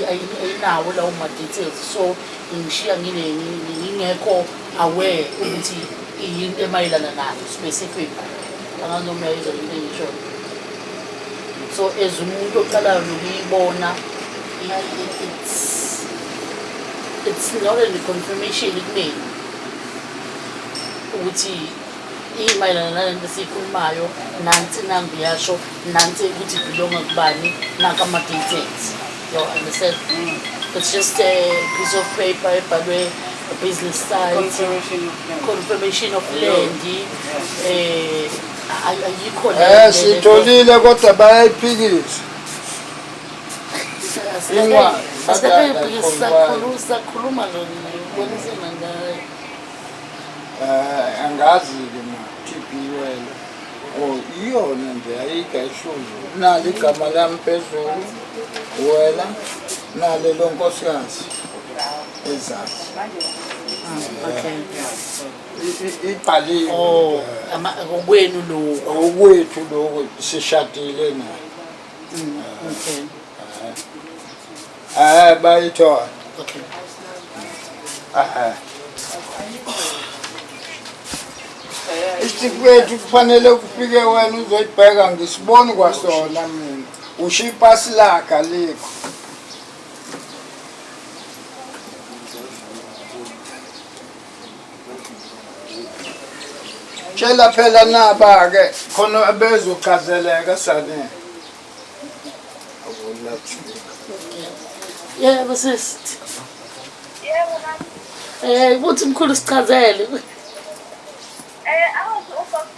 Ayinawo lawo ma-details, so ngishiya ngingekho aware ukuthi iyinto emayelana nayo specific. Angazi noma uyayizwa into engishoyo. So as umuntu oqalayo nokuyibona, it's not a confirmation kumina ukuthi imayelana nalento esiyikhulumayo. Nansi nangu yasho, nansi ukuthi belonga kubani, nanka ama-details, you understand? It's just a piece of paper ebhalwe a business site. Confirmation of land. Confirmation of land. Ayikho Sitholile kodwa bayayiphikisa. Incwadi. Sakhuluma bonisana ngayo. Angazi-ke ma TB wena. Oh, iyona nje ayikho, ayihluzi. Nali igama lami phezulu, wena nale lo nkosikazi ezazi. Okay. Ibhaliwe. Oh, okwenu lokho. Okwethu lokho, sishadile naye. Okay. Bayithola. Okay. Isitifiketi kufanele kufike wena uzoyibheka, ngisiboni kwasona mina. Ushiya ipasi lakhe alikho. Tshela phela naba-ke khona bezochazeleka sane. Yebo sis. Yebo mama. Ukuthi mkhulu sichazele. Awuthi uBob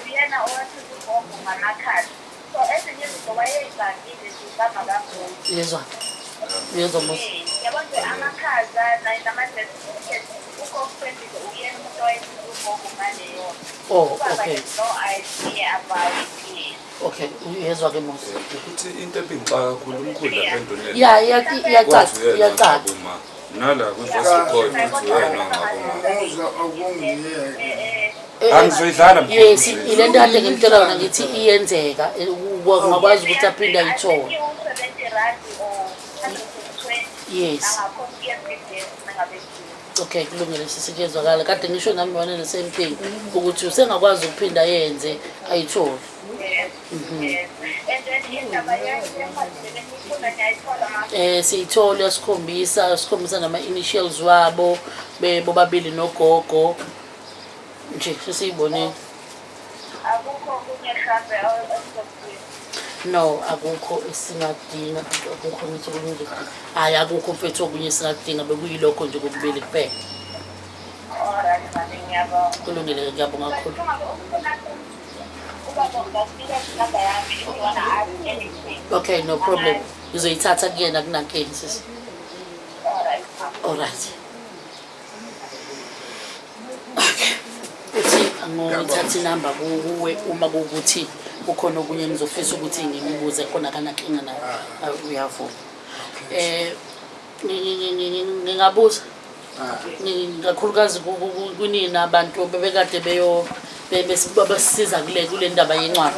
uyena owasiza ugogo ngamakhadi. So ezinye izinto wayeyibhangile nje zama kagogo. Yezwa. Yezwa mos. Yabo nje amakhaza nama-death certificate, uGogo Thembile uyena umuntu owayesiza ugogo ngaleyo. Oh, Ubaba okay. has no idea about it. Okay, uyezwa ke mos. Ukuthi into ebingixaka kakhulu umkhulu lapha endoneni. Ya, iyacaca, Wathi uyena iyacaca. ongabuma. Nala kwi-voice record uthi uyena ongabuma. Uzwa okungiyeke. Angizoyidlala mkhulu. Yes, ile nto kade ngimtshela yona ngithi iyenzeka, ungakwazi ukuthi aphinde ayithole. U-R70 or 120. Yes. Angakhona ukuya kwi-desk nangabe kudinga. Okay, kulungile sisikezwakala. Kade ngisho nami wona the same thing ukuthi usengakwazi ukuphinda yenze ayithole. Yes. And then indaba yencwadi le beniyifuna niyayithola ma? Siyithole, yasikhombisa nama initials wabo bobabili nogogo. Nje sesiyibonile. Akukho okunye mhlambe okuzokudinga. No, akukho esingakudinga, akukho ngithi okunye nje. Hhayi, akukho mfethu okunye esingakudinga, bekuyilokho nje kokubili kuphela. Alright, mami, ngiyabonga. Kulungile, ngiyabonga kakhulu. Ubaba ungakunika inamba yami if you wanna ask anything. Okay, no problem. Ngizoyithatha kuyena kunankinga sisi. Alright, mama. Alright. Okay. Uthi angithatha inamba kuwe uma kuwukuthi kukhona okunye engizofisa ukuthi ngimbuze khona akanankinga nayo. Ah, uyavuma. Eh ngingabuza kakhulukazi kunina abantu bebekade beyo babasiza kule ndaba yencwadi.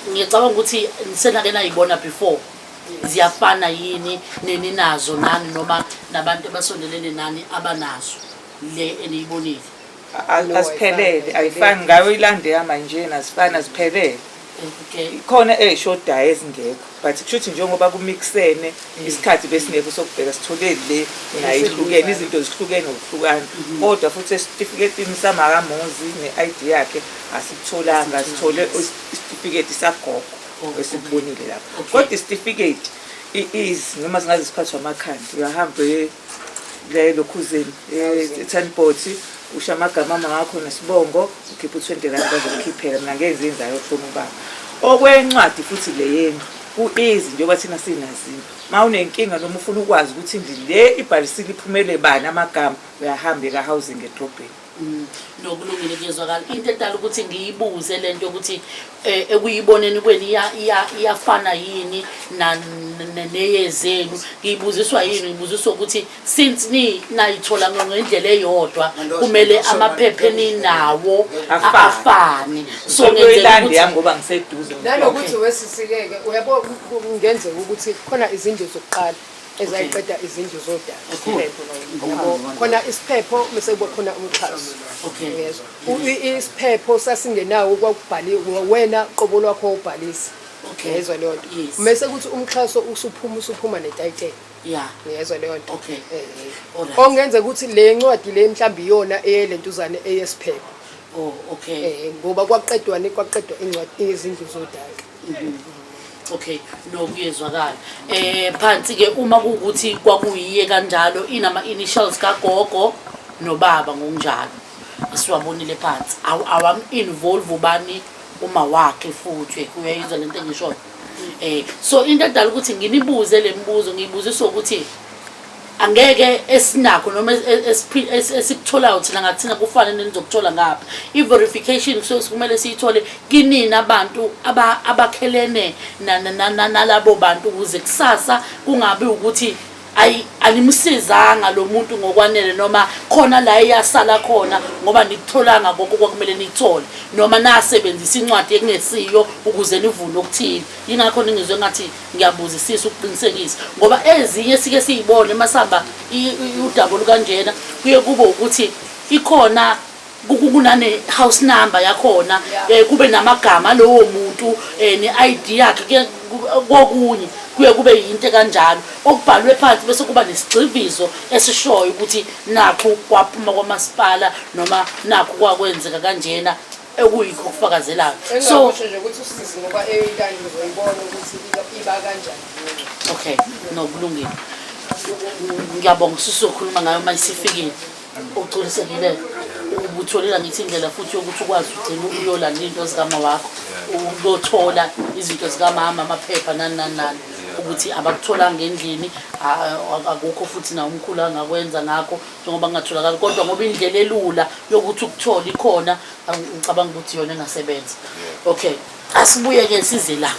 Ngiyacabanga ukuthi senake nayibona before ziyafana yini neninazo nani noma nabantu abasondelene nani abanazo le eniyibonile. Aziphelele, ayifani ngayo ilande yamanjena, azifani, aziphelele. Okay. Khona ey'shodayo ezingekho but kusho ukuthi njengoba kumikisene isikhathi besingekho sokubheka sithole le nayo ihlukene, izinto zihlukene ngokuhlukana. Kodwa futhi esitifiketini samakamuzi ne-I_D yakhe asikutholanga, sithole isitifiketi sagogo esikubonile lapho. Kodwa isitifiketi i-easy noma singaze siphathwe amakhanda, uyahamba uye le lokhuzeni e-Tanport usho amagama amakho nesibongo ukhiphe u-20 rand bazokukhiphela. Mina ngeke ngizenzayo hloma ubaba. Okwencwadi futhi le yendlu ku-easy njengoba thina sinazini. Uma unenkinga noma ufuna ukwazi ukuthi indlu le ibhalisile iphumele bani amagama, uyahamba eka-housing edrobheni. No, kulungile, kuyezwakala. Into edala ukuthi ngiyibuze le nto yokuthi ekuyiboneni kwenu iyafana yini neyezenu, ngiyibuziswa yini? Ngibuziswa ukuthi since nayithola ngendlela eyodwa kumele amaphepha eninawo afane. So ngenzela Sokuyoyilanda ukuthi yami ngoba ngiseduze. Nanokuthi wesisikeke uyabo kungenzeka ukuthi khona izindlu zokuqala ezayiqeda izindlu zodaka. Yabo, khona isiphepho bese kuba khona umxhaso. Uyezwa? Isiphepho sasingenawo kwakubhaliwe wena qobo lwakho ubhalisa. Uyezwa leyo nto? Yes. Mese kuthi umxhaso usuphuma netayitela. Uyezwa leyo nto? Alright. Okungenzeka ukuthi le ncwadi le mhlawumbe iyona eyelentuzane eyesiphepho. Oh, okay. Ngoba kwaqedwa kwaqedwa incwadi izindlu zodaka. Okay, no kuyezwakala. Phansi ke uma kuwukuthi kwakuyiye kanjalo inama initials kagogo nobaba ngokunjalo. Siwabonile phansi. Awam involve ubani uma wakhe futhi uyayizwa lento engishoyo. So into edala ukuthi nginibuze le mibuzo ngiyibuziswa ukuthi angeke esinakho noma esikutholayo thina ngathina kufane nenizokuthola ngapha. I-verification kusuke kumele siyithole kinina abantu abakhelene nalabo bantu ukuze kusasa kungabi ukuthi animsizanga lo muntu ngokwanele noma khona la eyasala khona ngoba nikutholanga konke okwakumele nikuthole noma nasebenzisa incwadi ekungesiyo ukuze nivune okuthile. Yingakho ningizwe ngathi ngiyabuzisisa ukuqinisekisa ngoba ezinye sike siyibone masihamba udaba olukanjena kuye kube ukuthi ikhona kunane house number yakhona, kube namagama lowo muntu, ne-ID yakhe, kokunye kuye kube yinto kanjalo okubhalwe phansi bese kuba nesigxivizo esishoyo ukuthi nakhu kwaphuma kwamasipala noma nakhu kwakwenzeka kanjena ekuyikho okufakazelayo. So engakusho nje ukuthi usizi ngoba eyintando uzoyibona ukuthi iba kanjani. Okay, no kulungile. Ngiyabonga, sizokhuluma ngayo uma isifikile. Ugculisekile ubutholela ngithi indlela futhi yokuthi ukwazi ugcina uyolanda into zikama wakho, uyothola izinto zikamama, amaphepha nani nani nani, ukuthi abakutholanga endlini, akukho futhi na umkhulu angakwenza ngakho njengoba kungatholakali, kodwa ngoba indlela elula yokuthi ukuthole ikhona, ngicabanga ukuthi iyona engasebenza. Okay, asibuye-ke size la.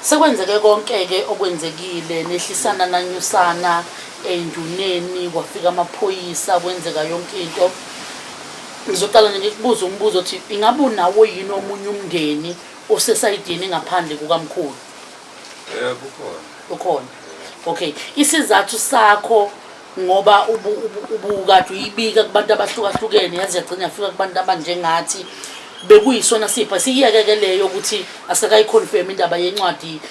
Sekwenzeke konke-ke okwenzekile, nehlisana nanyusana enduneni, kwafika amaphoyisa, kwenzeka yonke into. Ngizoqala nje ngikubuze umbuzo othi ingabe unawo yini omunye umndeni osesayidini ngaphandle kukamkhulu? Yebo, ukhona. Ukhona. Okay, isizathu sakho ngoba ubukade uyibika kubantu abahlukahlukene yaze yagcina yafika kubantu abanjengathi, Bekuyisona sipha siyeke-ke leyo ukuthi asikayiconfirm indaba yencwadi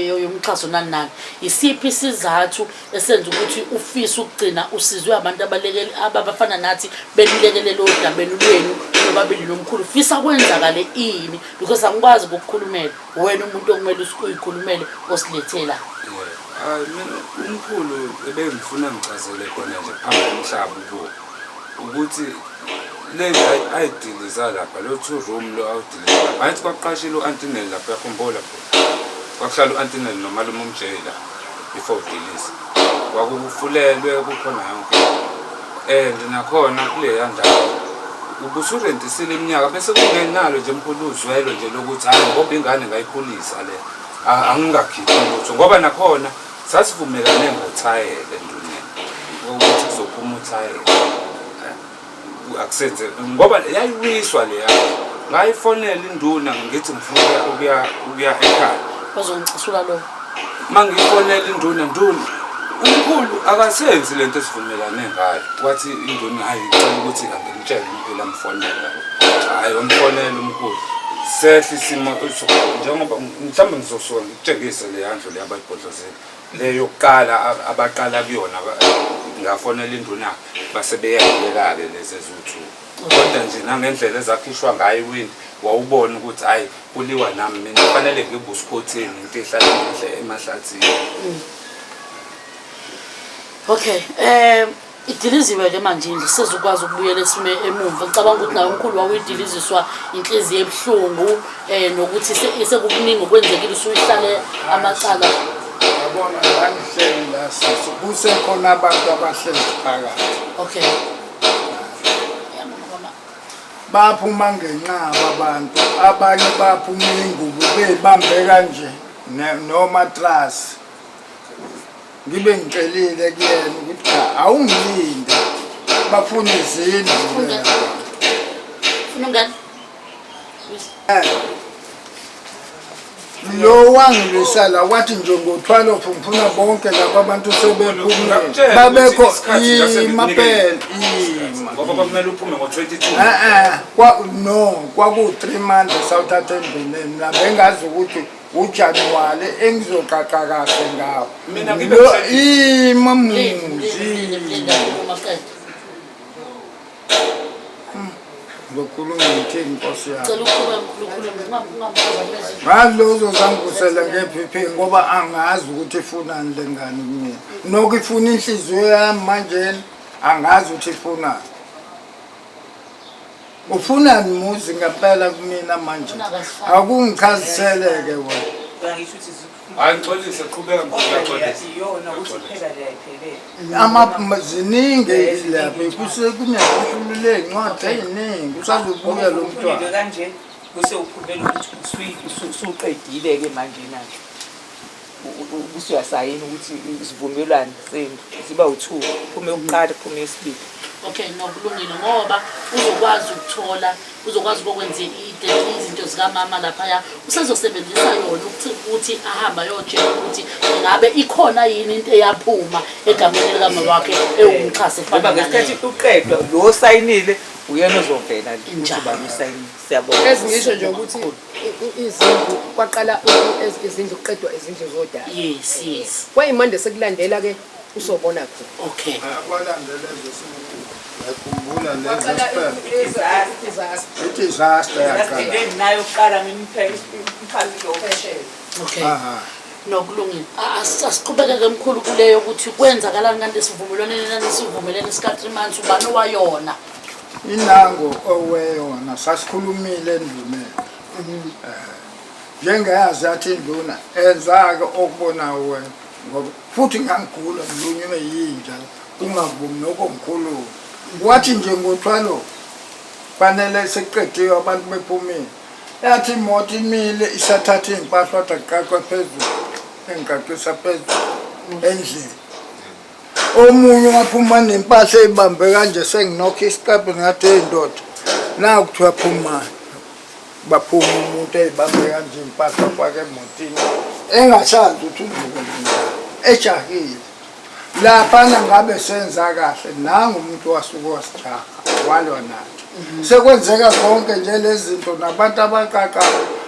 yomxhaso nani nani. Isiphi isizathu esenza ukuthi ufise ukugcina usizwe abantu abalekele abafana nathi benilekelele odabeni lwenu nobabili nomkhulu? Fisa kwenzakale ini? Because angikwazi ukukukhulumela wena, umuntu okumele uyikhulumele osilethela. Hayi, mina umkhulu ebengifuna ngichazele khona nje phambi komhlaba ubo ukuthi le ayidiliza lapha lo two room lo awudiliza lapha, angithi kwakuqashile u-antinel lapha, uyakhumbula phela kwakuhlala u-antinel nomalume umjay la before udiliza, kwakufulelwe kukhona yonke, and nakhona kuleya ndawo ubusurentisile iminyaka bese kungenalo nje mkhulu uzwelo nje lokuthi hhayi, ngoba ingane ngayikhulisa le, angingakhiphi lutho, ngoba nakhona sasivumelane ngothayela enduneni ukuthi kuzophuma uthayela. Akusenze ngoba yayiwiswa leya, ngayifonela induna ngithi ngifuna ukuya ekhaya. Bazongicasula lo. Uma ngiyifonela induna, nduna, umkhulu akasenzi lento esivumelane ngayo. Wathi induna, hayi, icela ukuthi angimtshele umkhulu amfonele. Hhayi, wamfonela umkhulu, sehle isimo njengoba mhlawumbe ngizosuka ngikutshengise leya ndlu le abayibhodlozile, le yokuqala abaqala kuyona. Ngafonela induna, base beyayiyeka-ke lezi eziwu-two, kodwa nje nangendlela ezakhishwa ngayo iwindi wawubona ukuthi hhayi, kuliwa nami mina, kufanele ngibe usikhotheni, into ehlala enhle emahlathini. Okay, idiliziwe ke manje indlu, sezokwazi ukubuyela esime emumva. Ngicabanga ukuthi naye umkhulu wawuyidiliziswa inhliziyo ebuhlungu nokuthi sekukuningi okwenzekile, usuyihlale amacala. Yabona la ngihleli la sisi, kusekhona abantu abahlezi phakathi. Okay. Ya, mama, mama. Baphuma ngenqaba abantu, abanye baphuma ingubo beyibambe kanje nomatrasi. Ngibe ngicelile kuyena ukuthi cha, awungilinde, bafuna izindlu. Funa. Funa ungane? Lo wangilwisa la wathi nje ngo-12 ngifuna bonke laba abantu sebephumile. Ngakutshela Babekho ukuthi isikhathi ngase ima ngikunikele. phela ima. Ngoba kwakumele uphume ngo-22. Eh, kwa no kwaku 3 months sawuthatha endleleni, mina bengazi ukuthi uJanuwari engizoqaqa kahle ngawo. Mina ngibe Lo ima Mlindi, mlindi, mlindi, muzi. akhuluma qede. Ngizokhuluma ngithini, Nkosi yami? Cela ukuqhubeka mkhulu, ukhulume, ungamphazamisi. Ngalo uzozangivusela nge-BP ngoba angazi ukuthi ifunani le ngane kumina. Nokho ifuna inhliziyo yami manje, angazi ukuthi ifunani. Ufunani muzi ngempela kumina manje? Akungichaziseleke wena. Ngisho ukuthi Hayi, ngixolise, qhubeka mkhulu, kodwa ngiyaxolisa. iyona ukuthi kuphela leyayiphelele. Ama ziningi lapha, kuse kunehlulu ley'ncwadi ey'ningi, usazobuya lo Uphumile mntwana. kanje bese uphumela ukuthi usuqedile-ke manje na ubusuyasayina ukuthi isivumelwano senu ziba u-two, kuphume yokuqala, kuphume yesibili. Okay, no, kulungile ngoba uzokwazi ukuthola, uzokwazi ukwenza izinto zikamama laphaya, usezosebenzisa yona ukuthi ahambe ayotshela ukuthi ngabe ikhona yini into eyaphuma egameni likamama wakhe ewumxhasi efana Ngoba ngesikhathi naleyo. uqedwa lo osayinile uyena ozovela ukuthi Njalo. ubani usayinile. Siyabonga. Ezingisho nje ukuthi izindlu kwaqala izindlu kuqedwa izindlu zodaba. Yes. Kwayimande sekulandela-ke usobona khona. Okay. Kwalandela ngiyakhumbula lezo Kwaqala siphepho. i-disaster. I-disaster yaqala. Enginayo kuqala ngimpheke umphakathi lo. Okay. Aha. No, kulungile. Asiqhubekeke mkhulu kuleyo ukuthi kwenzakalani kanti esivumelwaneni nanisivumelene sika-3 months, ubani owayona? Inango oweyona sasikhulumile endluneni. Njengeyazi yathi induna enza-ke okubonayo wena, ngoba futhi ngangigula, ngilunywe yinja, kungavumi nokho ngikhulume. Wathi nje ngo-12 fanele sekuqediwe, abantu bephumile, yathi imoto imile isathatha iy'mpahla, wathi akuqaqwe phezulu, engiqaqisa phezulu endlini. Omunye waphuma nempahla eyibambe kanje, senginokho isiqephu, ngathi, "Hey ndoda, naku kuthiwa phuma." Baphuma umuntu eyibambe kanje impahla, afake emotini, engasazi ukuthi uzokwenza, ejahile laphana. Ngabe senza kahle, nangu umuntu wasuke wasijaha walwa nathi. Sekwenzeka zonke nje lezi zinto nabantu abaqaqa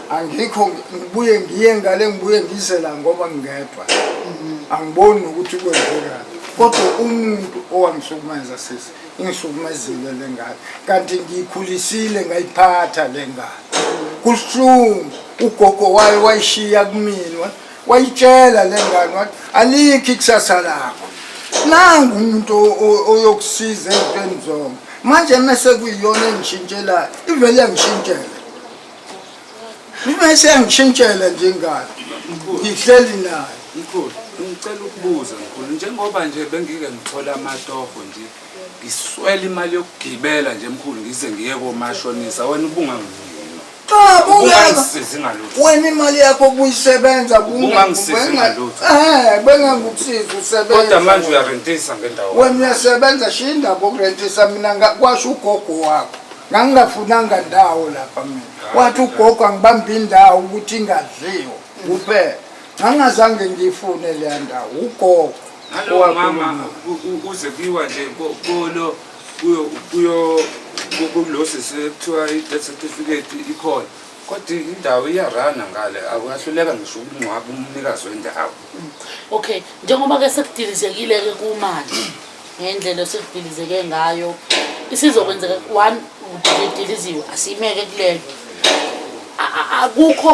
angikho, ngibuye ngiye ngale, ngibuye ngize la ngoba ngingedwa, angiboni nokuthi kwenzekani. Kodwa umuntu owangihlukumeza, sisi, ingihlukumezile le ngane, kanti ngiyikhulisile, ngayiphatha le ngane. Kubuhlungu, ugogo wayo wayishiya kumina, wayitshela le ngane wathi alikho ikusasa lakho, nangu umuntu oyokusiza ezintweni zonke. Manje mese kuyiyona engishintshelayo, ivele yangishintshela, mese yangishintshela nje ingane ngihleli nayo. Mkhulu, ngicela ukubuza mkhulu, njengoba nje bengike ngithola amatoho nje, ngiswela imali yokugibela nje mkhulu, ngize ngiye komashonisa, wena ubunganginiki? Cha, Ubungangisizi ngalutho. Wena imali yakho kuyisebenza. Ubungangisizi ngalutho. Bengangikusiza usebenza. Kodwa manje uyarentisa ngendawo. Wena uyasebenza, shiya indaba okurentisa. Mina kwasho ugogo wakho, ngangingafunanga ndawo lapha mina. Wathi ugogo angibambe indawo ukuthi ingadliwa kuphela, ngangazange ngiyifune leya ndawo, ugogo Nalowo owakhuluma. mama uze kuyiwa nje kolo kuyo kuyo kulo sisi kuthiwa i-death certificate ikhona, kodwa indawo iyarana ngale, akuyahluleka ngisho ukungcwaba umnikazi wendawo. Okay, njengoba-ke sekudilizekile-ke kumanje ngendlela esekudilizeke ngayo, isizokwenzeka one udiliziwe, asiyimeke kulelo. Akukho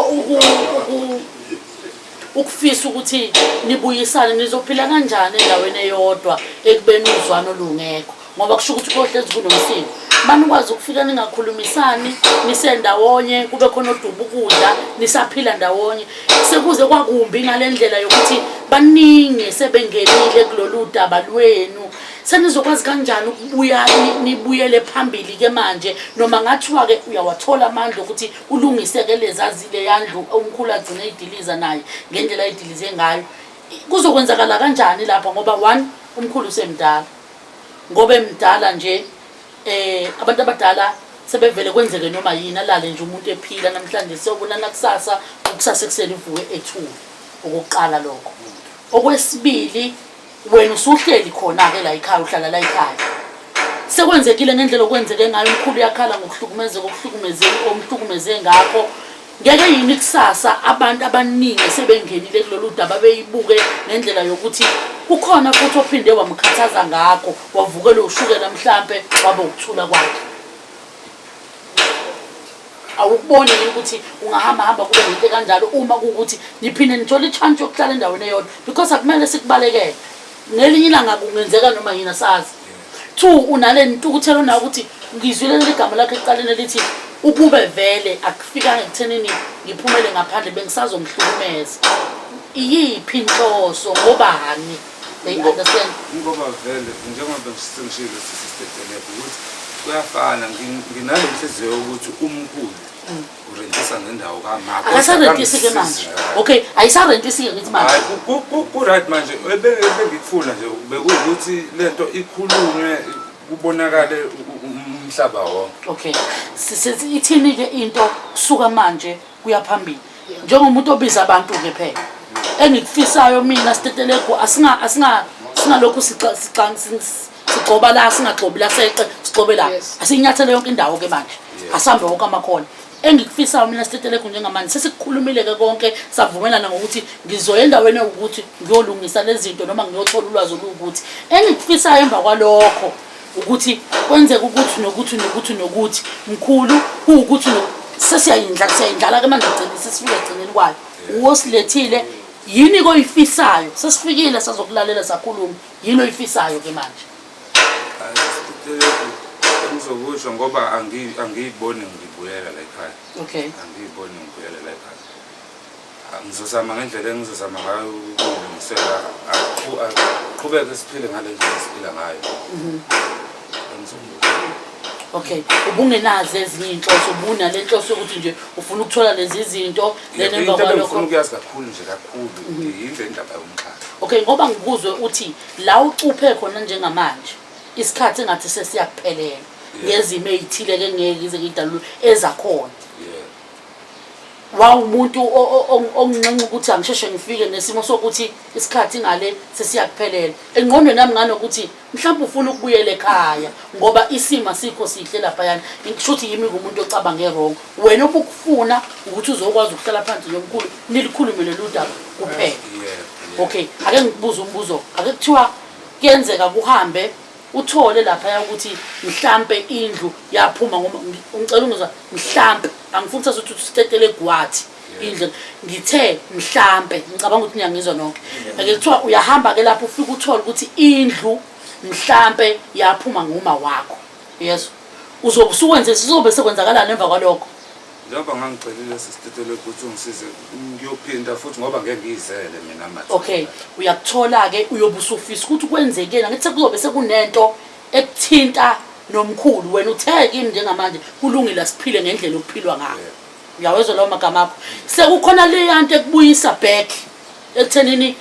ukufisa ukuthi nibuyisane, nizophila kanjani endaweni eyodwa ekubeni uzwano lungekho? Ngoba kusho ukuthi kohlezi kunomsindo, manikwazi ukufika ningakhulumisani nisendawonye, kube khona oduba ukudla nisaphila ndawonye. Sekuze kwakumbi ngale ndlela yokuthi baningi sebengenile kulolu daba lwenu, senizokwazi kanjani ukubuya nibuyele phambili-ke manje, noma ngathiwa-ke uyawathola amandla okuthi ulungise-ke lezazile yandlu umkhulu agcine eyidiliza naye ngendlela ayidilize ngayo? Kuzokwenzakala kanjani lapho? Ngoba one, umkhulu usemdala, ngoba emdala nje, abantu abadala sebevele kwenzeke noma yini, alale nje umuntu ephila namhlanje, siyobonana kusasa, kusasa ekuseni ivuke ethule. Okokuqala lokho. Okwesibili, wena usuhleli khona-ke la ekhaya, uhlala la ekhaya, sekwenzekile ngendlela okwenzeke ngayo, umkhulu uyakhala ngokuhlukumezeka okuhlukumeze omhlukumeze ngakho. Ngeke yini kusasa abantu abaningi sebengenile kulolu daba beyibuke ngendlela yokuthi kukhona futhi ophinde wamkhathaza ngakho, wavukelwa ushukela mhlampe, waba ukuthula kwakhe? Awukuboni yini ukuthi ungahamba hamba kube nento kanjalo uma kuwukuthi niphinde nithole i-chance yokuhlala endaweni eyodwa? Because akumele sikubalekele, ngelinye ilanga kungenzeka noma yini, asazi. Two, unale ntukuthelo nayo ukuthi ngizwile leli gama lakhe ekuqaleni elithi ukube vele akufikanga ekuthenini ngiphumele ngaphandle bengisazomhlukumeza. Iyiphi inhloso? Ngobani? They understand. Ngoba vele njengoba sengishilo sisitetelebhe ukuthi kuyafana, nginale nhliziyo yokuthi umkhulu urentisa ngendawo kama. Akasarentisi-ke manje. Okay, ayisarentisi-ke ngithi manje. Hayi, ku-right manje. Ebengikufuna nje bekuwukuthi lento ikhulunywe, kubonakale umhlaba wonke. Okay, ithini-ke into kusuka manje kuya phambili njengomuntu obiza abantu-ke? Phela engikufisayo mina, Sitetelegu, asinga asinga singalokhu sigxoba la, singagxobi la, seqe sigxobe la. Asinyathele yonke indawo-ke manje, asambe wonke amakhona. Engikufisayo mina, Sitetelegu, njengamanje sesikukhulumile-ke konke, savumelana ngokuthi ngizoya endaweni ewukuthi ngiyolungisa lezi zinto noma ngiyothola ulwazi oluwukuthi. Engikufisayo emva kwalokho ukuthi kwenzeka ukuthi nokuthi nokuthi nokuthi, mkhulu, kuwukuthi sesiyayindla, siyayindlala-ke manje, gcine sesifike ekugcineni kwayo. Uwosilethile yini koyifisayo? Sesifikile sazokulalela, sakhuluma, yini oyifisayo-ke manje? Engizokusho, ngoba angiyiboni ngibuyela la ekhaya. Angiyiboni ngibuyela la ekhaya. Ngizozama ngendlela engizozama ngayo ukulungisela, aqhubeke siphile ngale ndlela esiphila ngayo. Engizokusho. Okay, ubungenazo ezinye iy'nhloso? Ubunale nhloso yokuthi nje ufuna ukuthola lezi zinto, then emva Into kwalokho? ebengifuna ukuyazi kakhulu nje kakhulu yile ndaba yomxhaso. Okay, ngoba ngikuzwe uthi la ucuphe khona njengamanje isikhathi engathi sesiyakuphelela ngezimo ey'thile-ke ngeke ngize ngiyidalule ezakhona. Wawumuntu onginxenxa ukuthi angisheshe ngifike nesimo sokuthi isikhathi ngale sesiyakuphelela. Engqondweni yami nganokuthi mhlawumbe ufuna ukubuyela ekhaya ngoba isimo asikho sihle laphayana. Ngisho ukuthi yimi ngumuntu ocabange wrong. Wena obukufuna ukuthi uzokwazi ukuhlala phansi nomkhulu nilikhulume lolu daba kuphela. Yebo. Okay, ake ngikubuze umbuzo. Ake kuthiwa kuyenzeka kuhambe uthole laphaya ukuthi mhlampe indlu yaphuma ngoba ngicela ungizwa mhlampe angifuni ukuthi ukuthi usitetele egwathi indlu ngithe mhlampe ngicabanga ukuthi niyangizwa nonke ake kuthiwa uyahamba ke lapho ufike uthole ukuthi indlu mhlampe yaphuma nguma wakho yes uzobe usuwenze sizobe sekwenzakalani emva kwalokho Njengoba ngangicelile sisitetele ukuthi ungisize ngiyophinda futhi ngoba ngeke ngiyizele mina manje. Okay, uyakuthola-ke uyobe usufisa ukuthi kwenzekeni angithi sekuzobe sekunento ekuthinta nomkhulu wena uthe kimi njengamanje kulungile asiphile ngendlela okuphilwa ngayo uyawezwa lawo magama akho sekukhona leya nto ekubuyisa back ekuthenini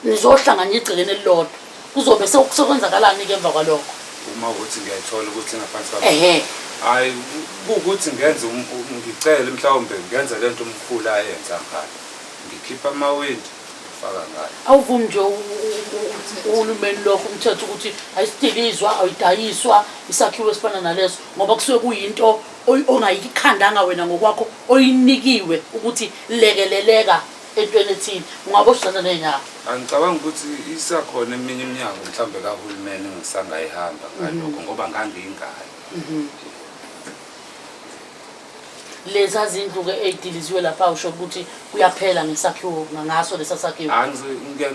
nizohlanganya igcekeni elilodwa kuzobe sekwenzakalani-ke emva kwalokho uma ukuthi ngiyayithola ukuthi ingaphansi kwami ehe hayi kuwukuthi ngenze ngicele mhlawumbe ngenze le nto umkhulu ayenza ngayo ngikhipha amawindi ngifaka ngayo awuvumi nje uhulumeni lokho umthetho ukuthi ayisidilizwa ayidayiswa isakhiwo esifana naleso ngoba kusuke kuyinto ongayikhandanga wena ngokwakho oyinikiwe ukuthi lekeleleka entweni ethile ungaboshwa izandla ney'nyawo. Angicabangi ukuthi isakhona eminye iminyango mhlawumbe kahulumeni engisangayihamba ngalokho ngoba ngangiyingane. Leza zindlu-ke ey'diliziwe lapha usho ukuthi kuyaphela ngesakhiwo ngaso lesa sakhiwo.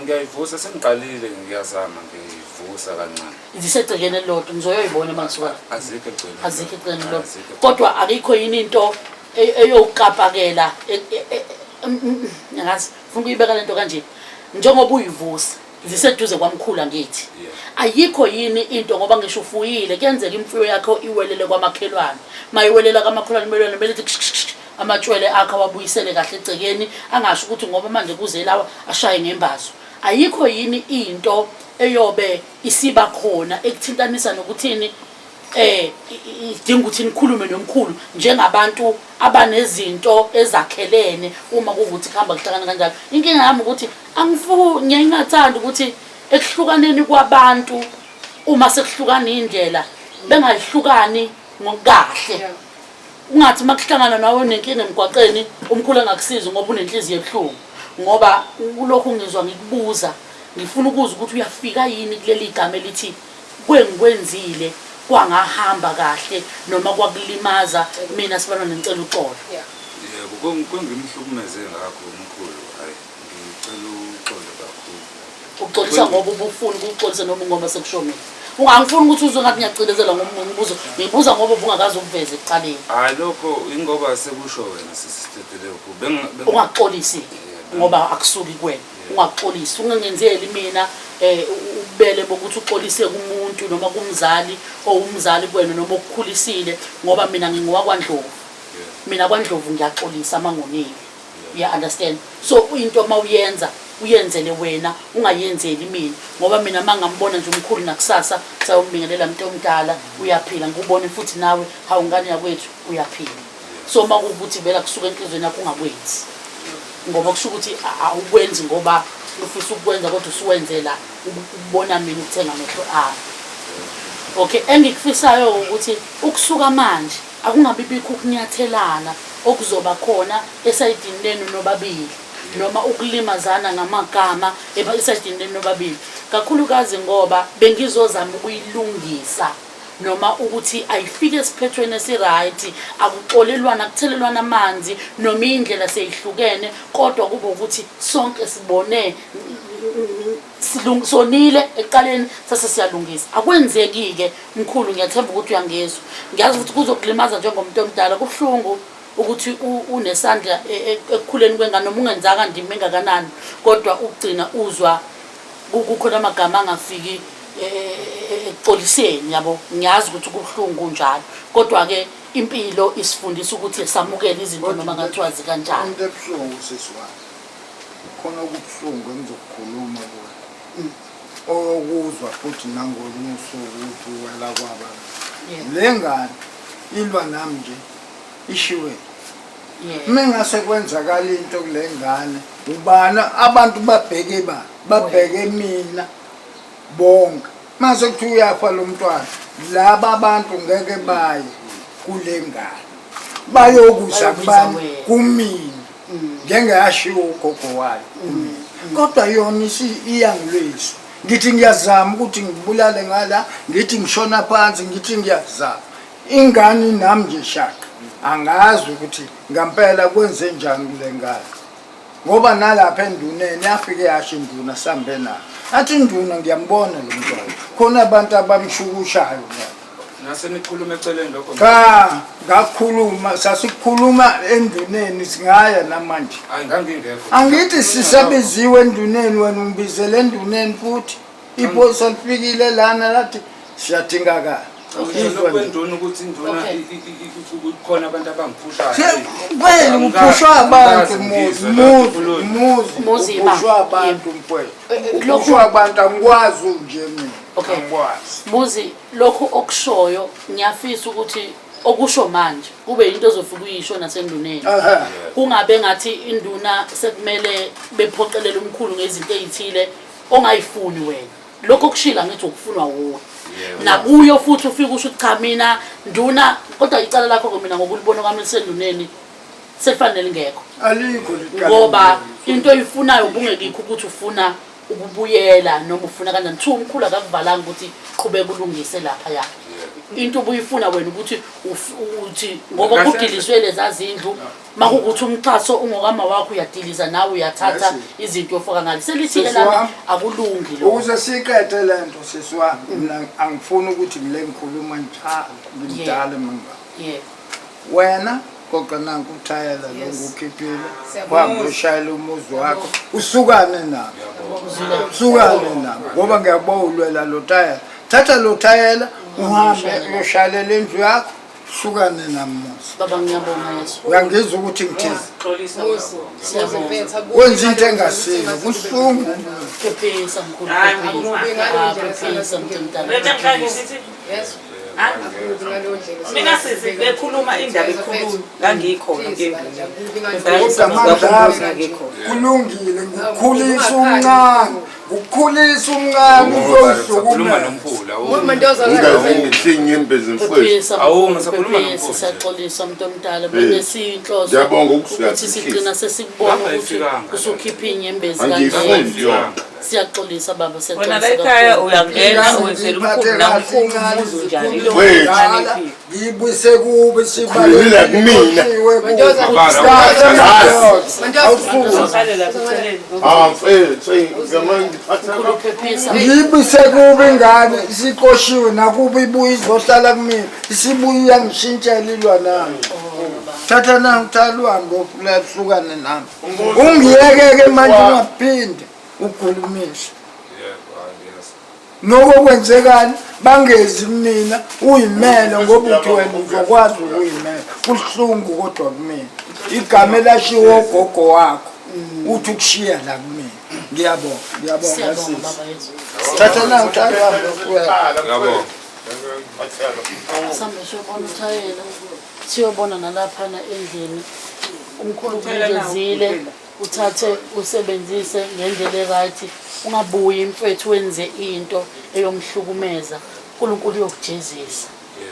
Ngiyayivusa sengiqalile ngiyazama ngiyivusa kancane. Zisegcekeni elilodwa ngizoyoyibona uma ngisuka la. Azikho egcekeni. Azikho egcekeni elilodwa. Kodwa akikho yini into eyowukapakela ngingazi ngifuna ukuyibeka lento kanje njengoba uyivusa ziseduze kwamkhulu angithi ayikho yini into ngoba ngisho ufuyile kuyenzeka imfuyo yakho iwelele kwamakhelwane mayiwelela kwamakhelwane umelwane kumele ithi amatshwele akho awabuyisele kahle egcekeni angasho ukuthi ngoba manje kuze lawa ashaye ngembazo ayikho yini into eyobe isiba khona ekuthintanisa nokuthini eh idinga ukuthi nikhulume nomkhulu njengabantu abanezinto ezakhelene uma kuwukuthi kuhamba kuhlangana kanjalo inkinga yami ukuthi angifuni ngiyaingathanda ukuthi ekuhlukaneni kwabantu uma sekuhlukana indlela bengayihlukani ngokukahle ungathi uma kuhlangana nawe unenkinga emgwaqeni umkhulu angakusizi ngoba unenhliziyo ebuhlungu ngoba kulokhu ngizwa ngikubuza ngifuna ukuzwa ukuthi uyafika yini kuleli gama elithi Kwengikwenzile kwangahamba kahle noma kwakulimaza mina sibantwana ngicela uxolo. Yebo, kwengimhlukumeze ngakho umkhulu, hhayi ngicela uxolo kakhulu. Uxolisa ngoba ubufuna ukuxolisa noma ngoba sekusho mina. Ungangifuni ukuthi uzwe ngathi ngiyacindezela ngombuzo, ngibuza ngoba ubungakaze ukuveze ekuqaleni. Hhayi lokho ingoba sekusho wena sisi Stetelegu. Ungaxolisi ngoba akusuki kuwena. Ungaxolisi, ungangenzeli mina eh ububele bokuthi uxolise kumuntu noma kumzali owumzali kuwena noma okukhulisile ngoba mina ngingowakwaNdlovu. Mina kwaNdlovu ngiyaxolisa mangonile. You understand? So into uma uyenza uyenzele wena ungayenzeli mina ngoba mina mangambona nje umkhulu nakusasa sayombingelela mntu omdala uyaphila ngikubone futhi nawe hawu ngane yakwethu uyaphila. So uma kuwukuthi vela kusuka enhliziyweni yakho ungakwenzi. Ngoba kusho ukuthi awukwenzi ngoba ufisa ukukwenza kodwa usuwenzela ukubona mina ukuthenga amehlo ami. Okay, engikufisayo ukuthi ukusuka manje akungabi bikho ukunyathelana okuzoba khona esayidini lenu nobabili noma ukulimazana ngamagama esayidini lenu nobabili kakhulukazi ngoba bengizozama ukuyilungisa noma ukuthi ayifike esiphethweni esiright akuxolelwana akuthelelwana amanzi noma indlela seyihlukene kodwa kube ukuthi sonke sibone sonile ekuqaleni sase siyalungisa akwenzeki-ke mkhulu ngiyathemba ukuthi uyangizwa ngiyazi ukuthi kuzokulimaza njengomuntu omdala kubuhlungu ukuthi unesandla e, e, ekukhuleni kwengane noma ungenzanga ndima engakanani kodwa ukugcina uzwa kukhona amagama angafiki e, ekuxoliseni yabo ngiyazi ukuthi kubuhlungu kunjalo kodwa-ke impilo isifundisa ukuthi samukele izinto noma ngathiwa zikanjani into ebuhlungu sisi wami khona okubuhlungu engizokukhuluma kuwe oyokuzwa futhi nangolunye usuku ukuthi uwela kwaba le ngane ilwa nami nje ishiwe. Uma ngase kwenzakala into kule ngane, ubani abantu babheke ba babheke mina bonke. Mase kuthiwa uyafa lo mntwana, laba abantu ngeke baye kule ngane. Bayokuza kubani? Kumina. Njengeyashiwo ugogo wayo kumina. Kodwa yona iyangilwisa. Ngithi ngiyazama ukuthi ngibulale ngala, ngithi ngishona phansi, ngithi ngiyazama. Ingane inami nje shaqa. Angazi ukuthi ngampela kwenze njani kule ngane. Ngoba nalapha enduneni yafike yasho induna sambe nayo. Athi induna ngiyambona lo mntwana. Khona abantu abamshukushayo la. Nase nikhuluma eceleni lokho. Cha, ngakhuluma sasikhuluma enduneni singaya namanje. Hayi ngangingekho. Angithi sisabiziwe enduneni wena ungibizele enduneni futhi. Iphoyisa lifikile lana lathi siyadingakala. Ngisho kwenduna ukuthi induna khona abantu abangiphushayo. Kweli kuphushwa abantu muzi muzi muzi kuphushwa abantu mfowethu. Kuphushwa abantu angikwazi nje mina. Okay. Angikwazi. Muzi lokhu okushoyo ngiyafisa ukuthi okusho manje kube into ozofika uyisho nasenduneni. Kungabe ngathi induna sekumele bephoqelele umkhulu ngezinto ezithile ongayifuni wena. Lokho okushila ngithi ukufunwa wuwe. Nakuyo futhi ufike usho ukuthi cha mina nduna kodwa icala lakho ke mina ngokulibona kwami lisenduneni selifanele lingekho. Alikho licala. Ngoba into oyifunayo ubungekikho ukuthi ufuna ukubuyela noma ufuna kanjani. Kuthiwa umkhulu akakuvalanga ukuthi qhubeka ulungise lapha ya. Into ubuyifuna wena ukuthi uthi ngoba kudilizwe leza zindlu makukuthi umxhaso ungokama wakho uyadiliza nawe uyathatha izinto uyofaka ngale. Selithile lami akulungi lokho. Ukuze siqede lento sisi wami mina angifuni ukuthi ngile ngikhuluma njalo ngimdala manga. Yebo. Wena qoqa nanku uthayela lo ngukhiphile uhambe uyoshayela umuzi wakho usukane nabo. Usukane nabo ngoba ngiyakubona ulwela lo thayela. Thatha lo thayela uhambe uyoshayelela indlu yakho Hlukane nami Muzi. Baba ngiyabonga Yesu. Uyangizwa ukuthi ngithini? Xolisa. Muzi, Muzi mfethu, akubi Wenza into ngaleyo ndlela engasile, ukuthi kubuhlungu. Phephisa mkhulu Hayi, phephisa. ngaleyo Ah, ndlela phephisa mntomdala. Letha mhlawumbe sithi Yes. Ah. Akubi ngaleyo ndlela. Mina sisi bekhuluma indaba ekhulunywa ngangikhona Please, ngendlini. akubi ngaleyo Kodwa ndlela. amandla ami Ngangikhona. kulungile ngikukhulisa umncane, ngukukhulisa umncane Sakhuluma uzohlukumeza. nomkhulu awu. Mantoza Ungaze ngihle inyembezi mfowethu. Phephisa Awu, mkhulu, ngisakhuluma phephisa nomkhulu. siyaxolisa mntomdala benesiyinhloso Ngiyabonga ukusiyazi ukuthi sigcina sesikubona Lapha ukuthi ayifikanga. usukhipha inyembezi Angiyifuni kanje. yonke. Siyaxolisa baba Wena siyaxolisa la ekhaya kakhulu. uyangena wenzela umkhulu namkhulu umuzi unjani lo Wethu. ngane iphi. Ngiyibuyise kube Khulumela kumina. Uzosalela kuceleni. Ah mfethu, eyi, ngama ngiphatha Mkhulu phephisa. Ngiyibuyise kube ingane isiqoshiwe nakuba ibuye izohlala kumina isibuye iyangishintshela ilwa nami. Thatha nangu thatha uhambe uhlukane nami. Ungiyeke-ke manje ungaphinde ukhulumise. Yebo, hayi, yes. Noko kwenzekani bangezi kumina uyimele ngoba uthi wena uzokwazi ukuyimela. Kubuhlungu kodwa kumina. Igama elashiwo ugogo wakho uthi ukushiya la kumina. Ngiyabonga, ngiyabonga Siyabonga sisi. baba Yesu. Thatha nangu thatha uhambe uhlukane. Ngiyabonga. Sambe siyobona uthayela. Siyobona nalaphana endlini. Umkhulu ukunikezile uthathe usebenzise ngendlela e-right ungabuyi mfethu wenze into eyomhlukumeza. uNkulunkulu uyokujezisa.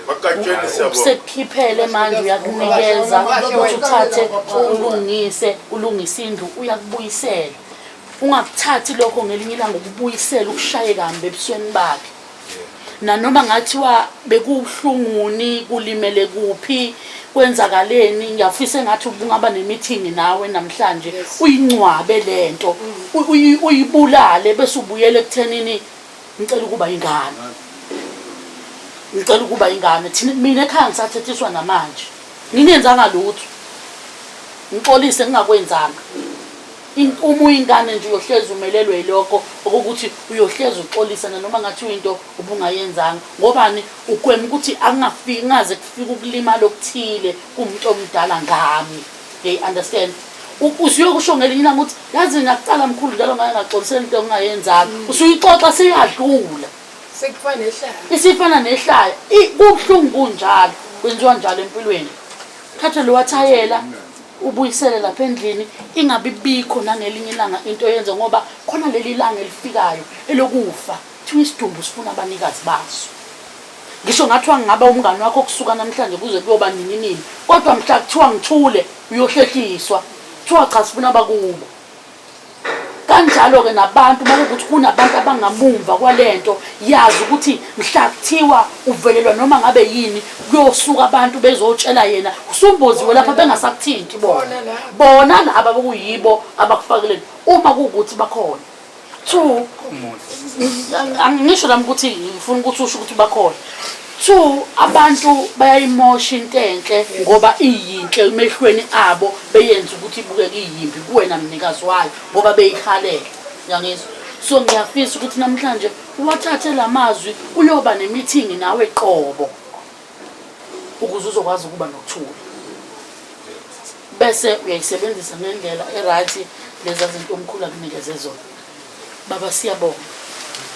Bakatsheni siyabonga. Usekukhiphele manje uyakunikeza ukuthi uthathe ulungise ulungise indlu uyakubuyisela. Ungakuthathi lokho ngelinye ilanga ukubuyisela ukushaye kambi ebusweni bakhe. Nanoma ngathiwa bekubuhlunguni kulimele kuphi kwenzakaleni ngiyafisa engathi ubungaba ne-meeting nawe namhlanje uyingcwabe lento uyibulale bese ubuyele ekuthenini ngicela ukuba ingane. Ngicela ukuba ingane. Thina mina ekhaya ngisathethiswa namanje. Ngingenzanga lutho. Ngixolise ngingakwenzanga. Uma uyingane nje uyohlezi umelelwe yilokho okokuthi uyohlezi uxolisa nanoma ngathi into ubungayenzanga. Ngobani ugwema ukuthi akungafiki ngaze kufike ukulimala okuthile kumuntu omdala ngami. They understand. Usuyokusho ngelinye ilanga ukuthi yazi ngakucala mkhulu njalo ngake ngaxolisela into engingayenzanga. Usuyixoxa seyadlula. Sekufana nehlaya. Isifana nehlaya. Kubuhlungu kunjalo. Kwenziwa njalo empilweni. Thatha lo wathayela. Ubuyisele lapha endlini ingabi bikho nangelinye ilanga into yenze ngoba khona leli langa elifikayo elokufa kuthiwa isidumbu sifuna abanikazi baso. Ngisho ngathiwa ngingaba umngani wakho kusuka namhlanje kuze kuyoba nini nini kodwa mhla kuthiwa ngithule uyohlehliswa kuthiwa cha sifuna abakubo. Kanjalo-ke nabantu uma kuwukuthi kunabantu abangamumva kwalento yazi ukuthi mhla kuthiwa uvelelwa noma ngabe yini kuyosuka abantu bezotshela yena usumboziwe lapha bengasakuthinti bona bona laba bokuyibo abakufakeleni uma kuwukuthi bakhona. Two, angisho nami ukuthi ngifuna ukuthi usho ukuthi bakhona. Two, abantu bayayimosha into enhle ngoba iyinhle emehlweni abo beyenza ukuthi ibukeke iyimbi kuwena mnikazi wayo ngoba beyihalela. Uyangizwa? So ngiyafisa ukuthi namhlanje uwathathe la mazwi uyoba nemithingi nawe qobo ukuze uzokwazi ukuba nokuthula. Bese uyayisebenzisa ngendlela e-right leza zinto omkhulu akunikeze zona. Baba siyabonga.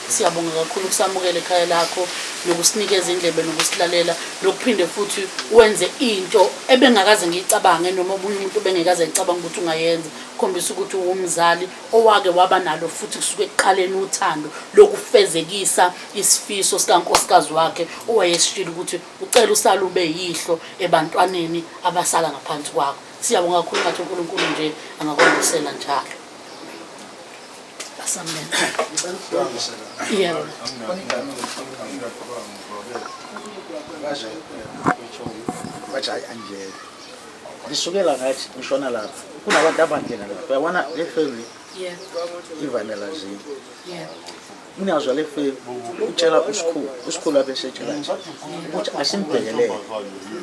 Siyabonga kakhulu ukusamukela ekhaya lakho nokusinikeza indlebe nokusilalela nokuphinde futhi wenze into ebengakaze ngiyicabange noma omunye umuntu obengekaze ayicabange ukuthi ungayenza khombisa ukuthi uwumzali owake waba nalo futhi kusuke ekuqaleni uthando lokufezekisa isifiso sikankosikazi wakhe owayesishilo ukuthi ucela usale ube yihlo ebantwaneni abasala ngaphansi kwakho. Siyabonga kakhulu ngathi uNkulunkulu nje angakwandisela njalo. Asamele. Yebo. Bathi hayi angeke. Lisukela ngathi ngishona lapha. Kunabantu abangena lapha. Uyabona le family Yeah. ivanelazile. Yeah. Unazwa le family utshela usikhulu, usikhulu abesetshela nje ukuthi asimbhekelele.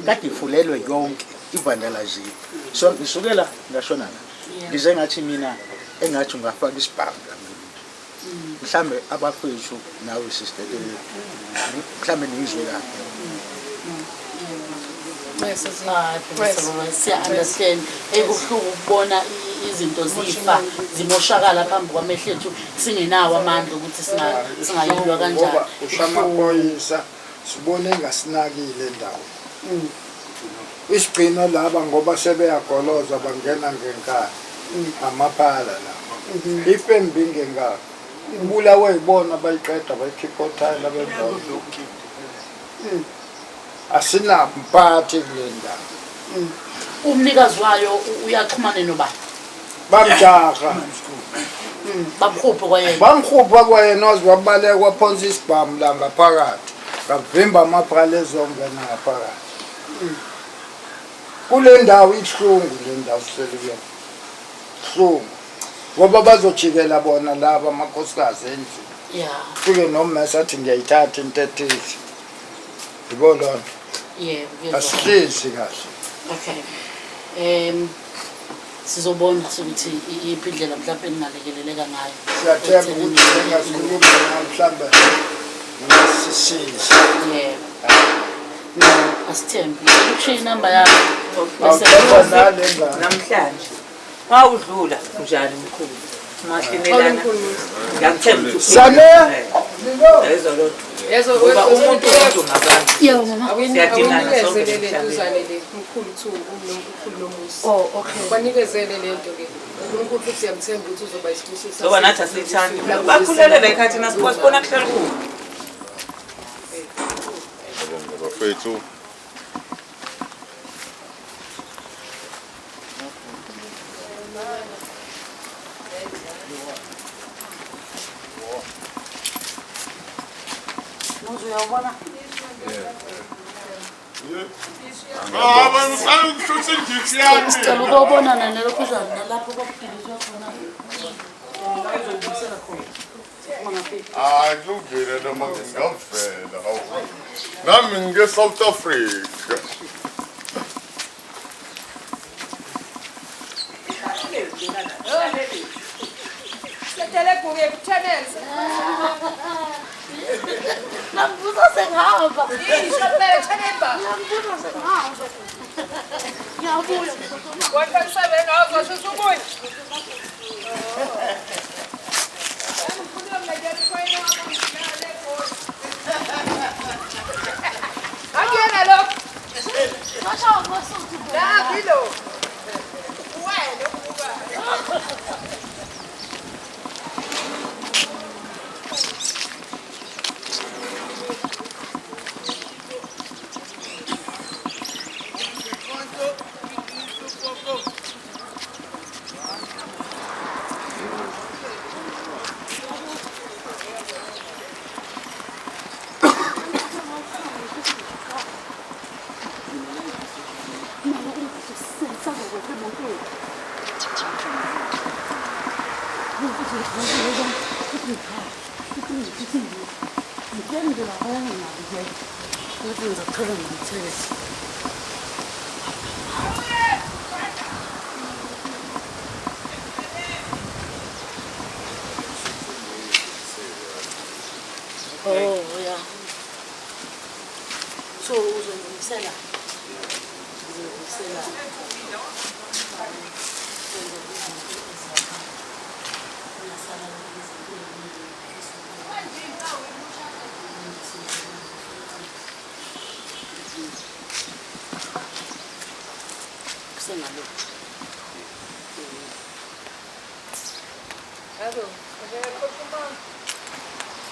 Kade ifulelwe yonke ivandalazile. So ngisukela ngashona la. Ngize ngathi mina engathi ungafaka isibhamu la mhlambe abafethu nawe sister mhlambe ningizwe kahle. Siya-understand ekubuhlungu ukubona izinto zifa zimoshakala phambi kwamehlo ethu singenawo amandla ukuthi singayilwa kanjani. Ngoba ushamaphoyisa sibone engasinakile ndawo. Isigcino laba ngoba sebeyagoloza bangena ngenkani. Amaphala la. Ifembi ngenkani. Ibulawe yibona bayiqeda bayikhipha othayela bebona. Asinamphathi kule ndawo. Umnikazi wayo uyaxhumana nobani? Bamjaha. Bamhuphe kwayena. Bamhupha kwayena waze wabaleka waphonsa isibhamu la ngaphakathi. Ngavimba amaphala ezongena ngaphakathi. Kule ndawo ibuhlungu le ndawo sihleli kuyona. Ibuhlungu. Ngoba bazojikela bona laba amakhosikazi endlini. Yeah. Fike nommese athi ngiyayithatha into ethize. Yibo lona. Yebo, kuyezwakala. Asihlezi kahle. Okay. Sizobona ukuthi iyiphi indlela mhlawumbe eningalekeleleka ngayo. Siyathemba ukuthi engasikhuluma nawe mhlawumbe ngasisiza. Yebo. No, asithembe. Ukushiya inamba yakho. Bese Awuthemba nale ngane. Namhlanje wawudlula njani mkhulu? Mahlinelana. Ngiyakuthemba ukuthi Sane! Yezwa loo nto. Yezwa, Ngoba umuntu umuntu ngabantu. Yebo mama. Siyadingana sonke Awunikezele le emhlabeni. ntuzane le mkhulu kuthiwa umkhulu lomuzi. Oh, okay. Banikezele le nto ke. uNkulunkulu futhi siyamthemba ukuthi uzoba isibusiso. Ngoba nathi asiyithandi. Bakhulele la ekhathi nasipho sibona kuhleli kubi. Ngiyabonga bafethu. Muzi uyawubona? Baba ngisale ukushutha inditshi yami. Sicela ukubonana nelokhuzana nalapho kwakudilizwe khona. Ezobuyisela khona. Ungafiki. Hayi kulungile noma ngingavela hawu. Nami ngike South Africa. Setele kuye ku-channels. Nambuza sengihamba. Isho phela channel ba. Nambuza sengihamba. Ngiyabuya. 157 awuzoshisa ubuye. Akuyena lo. Washa ngosuthu. La bilo. Oh yeah. So uzongilungisela. Uzongilungisela. Kusengalokhu.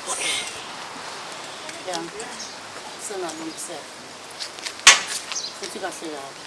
Okay. Yeah. Sengalungisela. Futhi kahle kabi.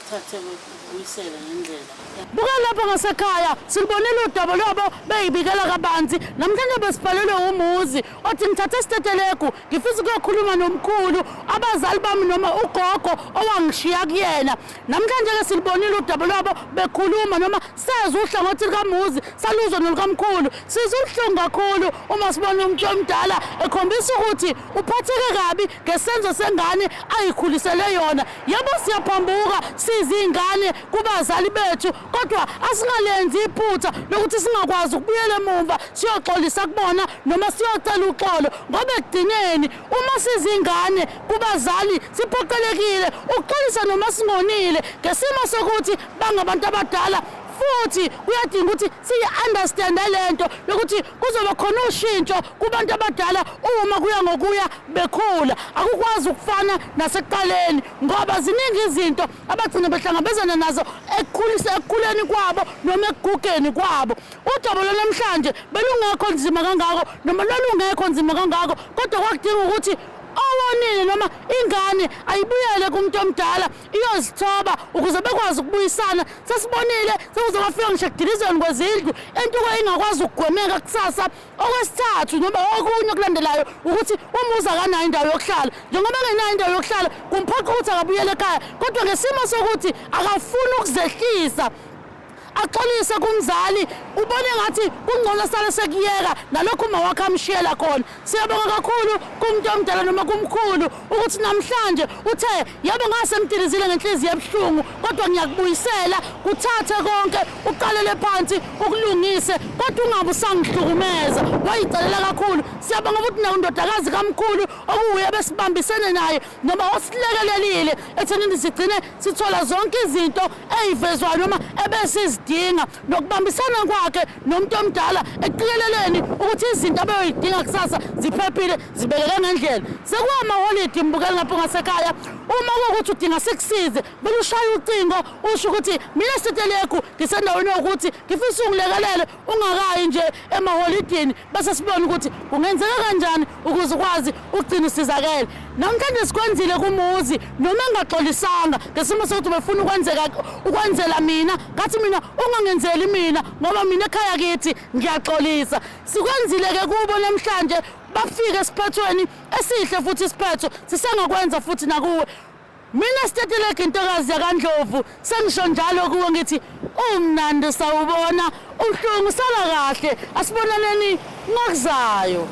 Thathe ubuyisele ngendlela. Buka lapha ngasekhaya silibonile udaba lwabo beyibikela kabanzi. Namhlanje besibhalelwe umuzi othi ngithathe isitetelegu ngifisa ukuyokhuluma nomkhulu abazali bami noma ugogo owangishiya kuyena. Namhlanje ke silibonile udaba lwabo bekhuluma noma sezwe uhlangothi lukamuzi saluzwa nolukamkhulu. Sizwe ubuhlungu kakhulu uma sibona umuntu omdala ekhombisa ukuthi uphatheke kabi ngesenzo sengane ayikhulisele yona. Yebo siyaphambuka sizingane kubazali bethu, kodwa asingalenzi iphutha lokuthi singakwazi ukubuyela emumva siyoxolisa kubona noma siyocela uxolo, ngoba ekugcineni uma sizingane kubazali siphoqelekile ukuxolisa noma singonile ngesimo sokuthi bangabantu abadala. Futhi kuyadinga ukuthi siyi-understande lento yokuthi kuzoba khona ushintsho kubantu abadala uma kuya ngokuya bekhula. Akukwazi ukufana nasekuqaleni ngoba ziningi izinto abagcina behlangabezana nazo ekukhuleni kwabo noma ekugugeni kwabo. Udaba lwanamhlanje belungekho nzima kangako noma lwalungekho nzima kangako, kodwa kwakudinga ukuthi owonile noma ingane ayibuyele kumuntu omdala iyozithoba ukuze bekwazi ukubuyisana. Sesibonile sekuze kwafika ngisho ekudilizweni kwezindlu, entuko ingakwazi ukugwemeka kusasa. Okwesithathu noma okunye okulandelayo ukuthi umuzi akanayo indawo yokuhlala. Njengoba engenayo indawo yokuhlala kumphoqa ukuthi akabuyele ekhaya, kodwa ngesimo sokuthi akafuni ukuzehlisa axolise kumzali, ubone ngathi kungcono sale sekuyeka nalokhu uma wakhe amshiyela khona. Siyabonga kakhulu kumuntu omdala noma kumkhulu ukuthi namhlanje uthe yebo ngase ngidilizile ngenhliziyo ebuhlungu, kodwa ngiyakubuyisela, kuthathe konke uqalele phansi ukulungise, kodwa ungabe usangihlukumeza. Wayicelela kakhulu. Siyabonga futhi nakundodakazi kamkhulu okuwuye besibambisene naye noma osilekelelile ethenini sigcine sithola zonke izinto eyivezwayo noma ebesizidinga, nokubambisana kwakhe nomuntu omdala ekuqikeleleni ukuthi izinto abeyoyidinga kusasa ziphephile, zibekeke ngendlela. Sekuwamaholidi mbukeli ngapho ngasekhaya, uma kuwukuthi udinga sikusize belushaya ucingo usho ukuthi mina Stetelegu ngisendaweni yokuthi ngifisa ungilekelele ungakayi nje emaholidini, bese sibone ukuthi kungenzeka kanjani ukuze ukwazi ukugcina usizakele. Namhlanje sikwenzile kumuzi noma engaxolisanga ngesimo sokuthi ubefuna ukwenzela mina, ngathi mina ungangenzeli mina ngoba mina ekhaya kithi ngiyaxolisa. Sikwenzile-ke kubo namhlanje, bafike esiphethweni esihle futhi isiphetho sisengakwenza futhi nakuwe. Mina Stetelegu intokazi yakaNdlovu sengisho njalo kuwe ngithi umnandi sawubona, ubuhlungu sala kahle, asibonaneni ngokuzayo.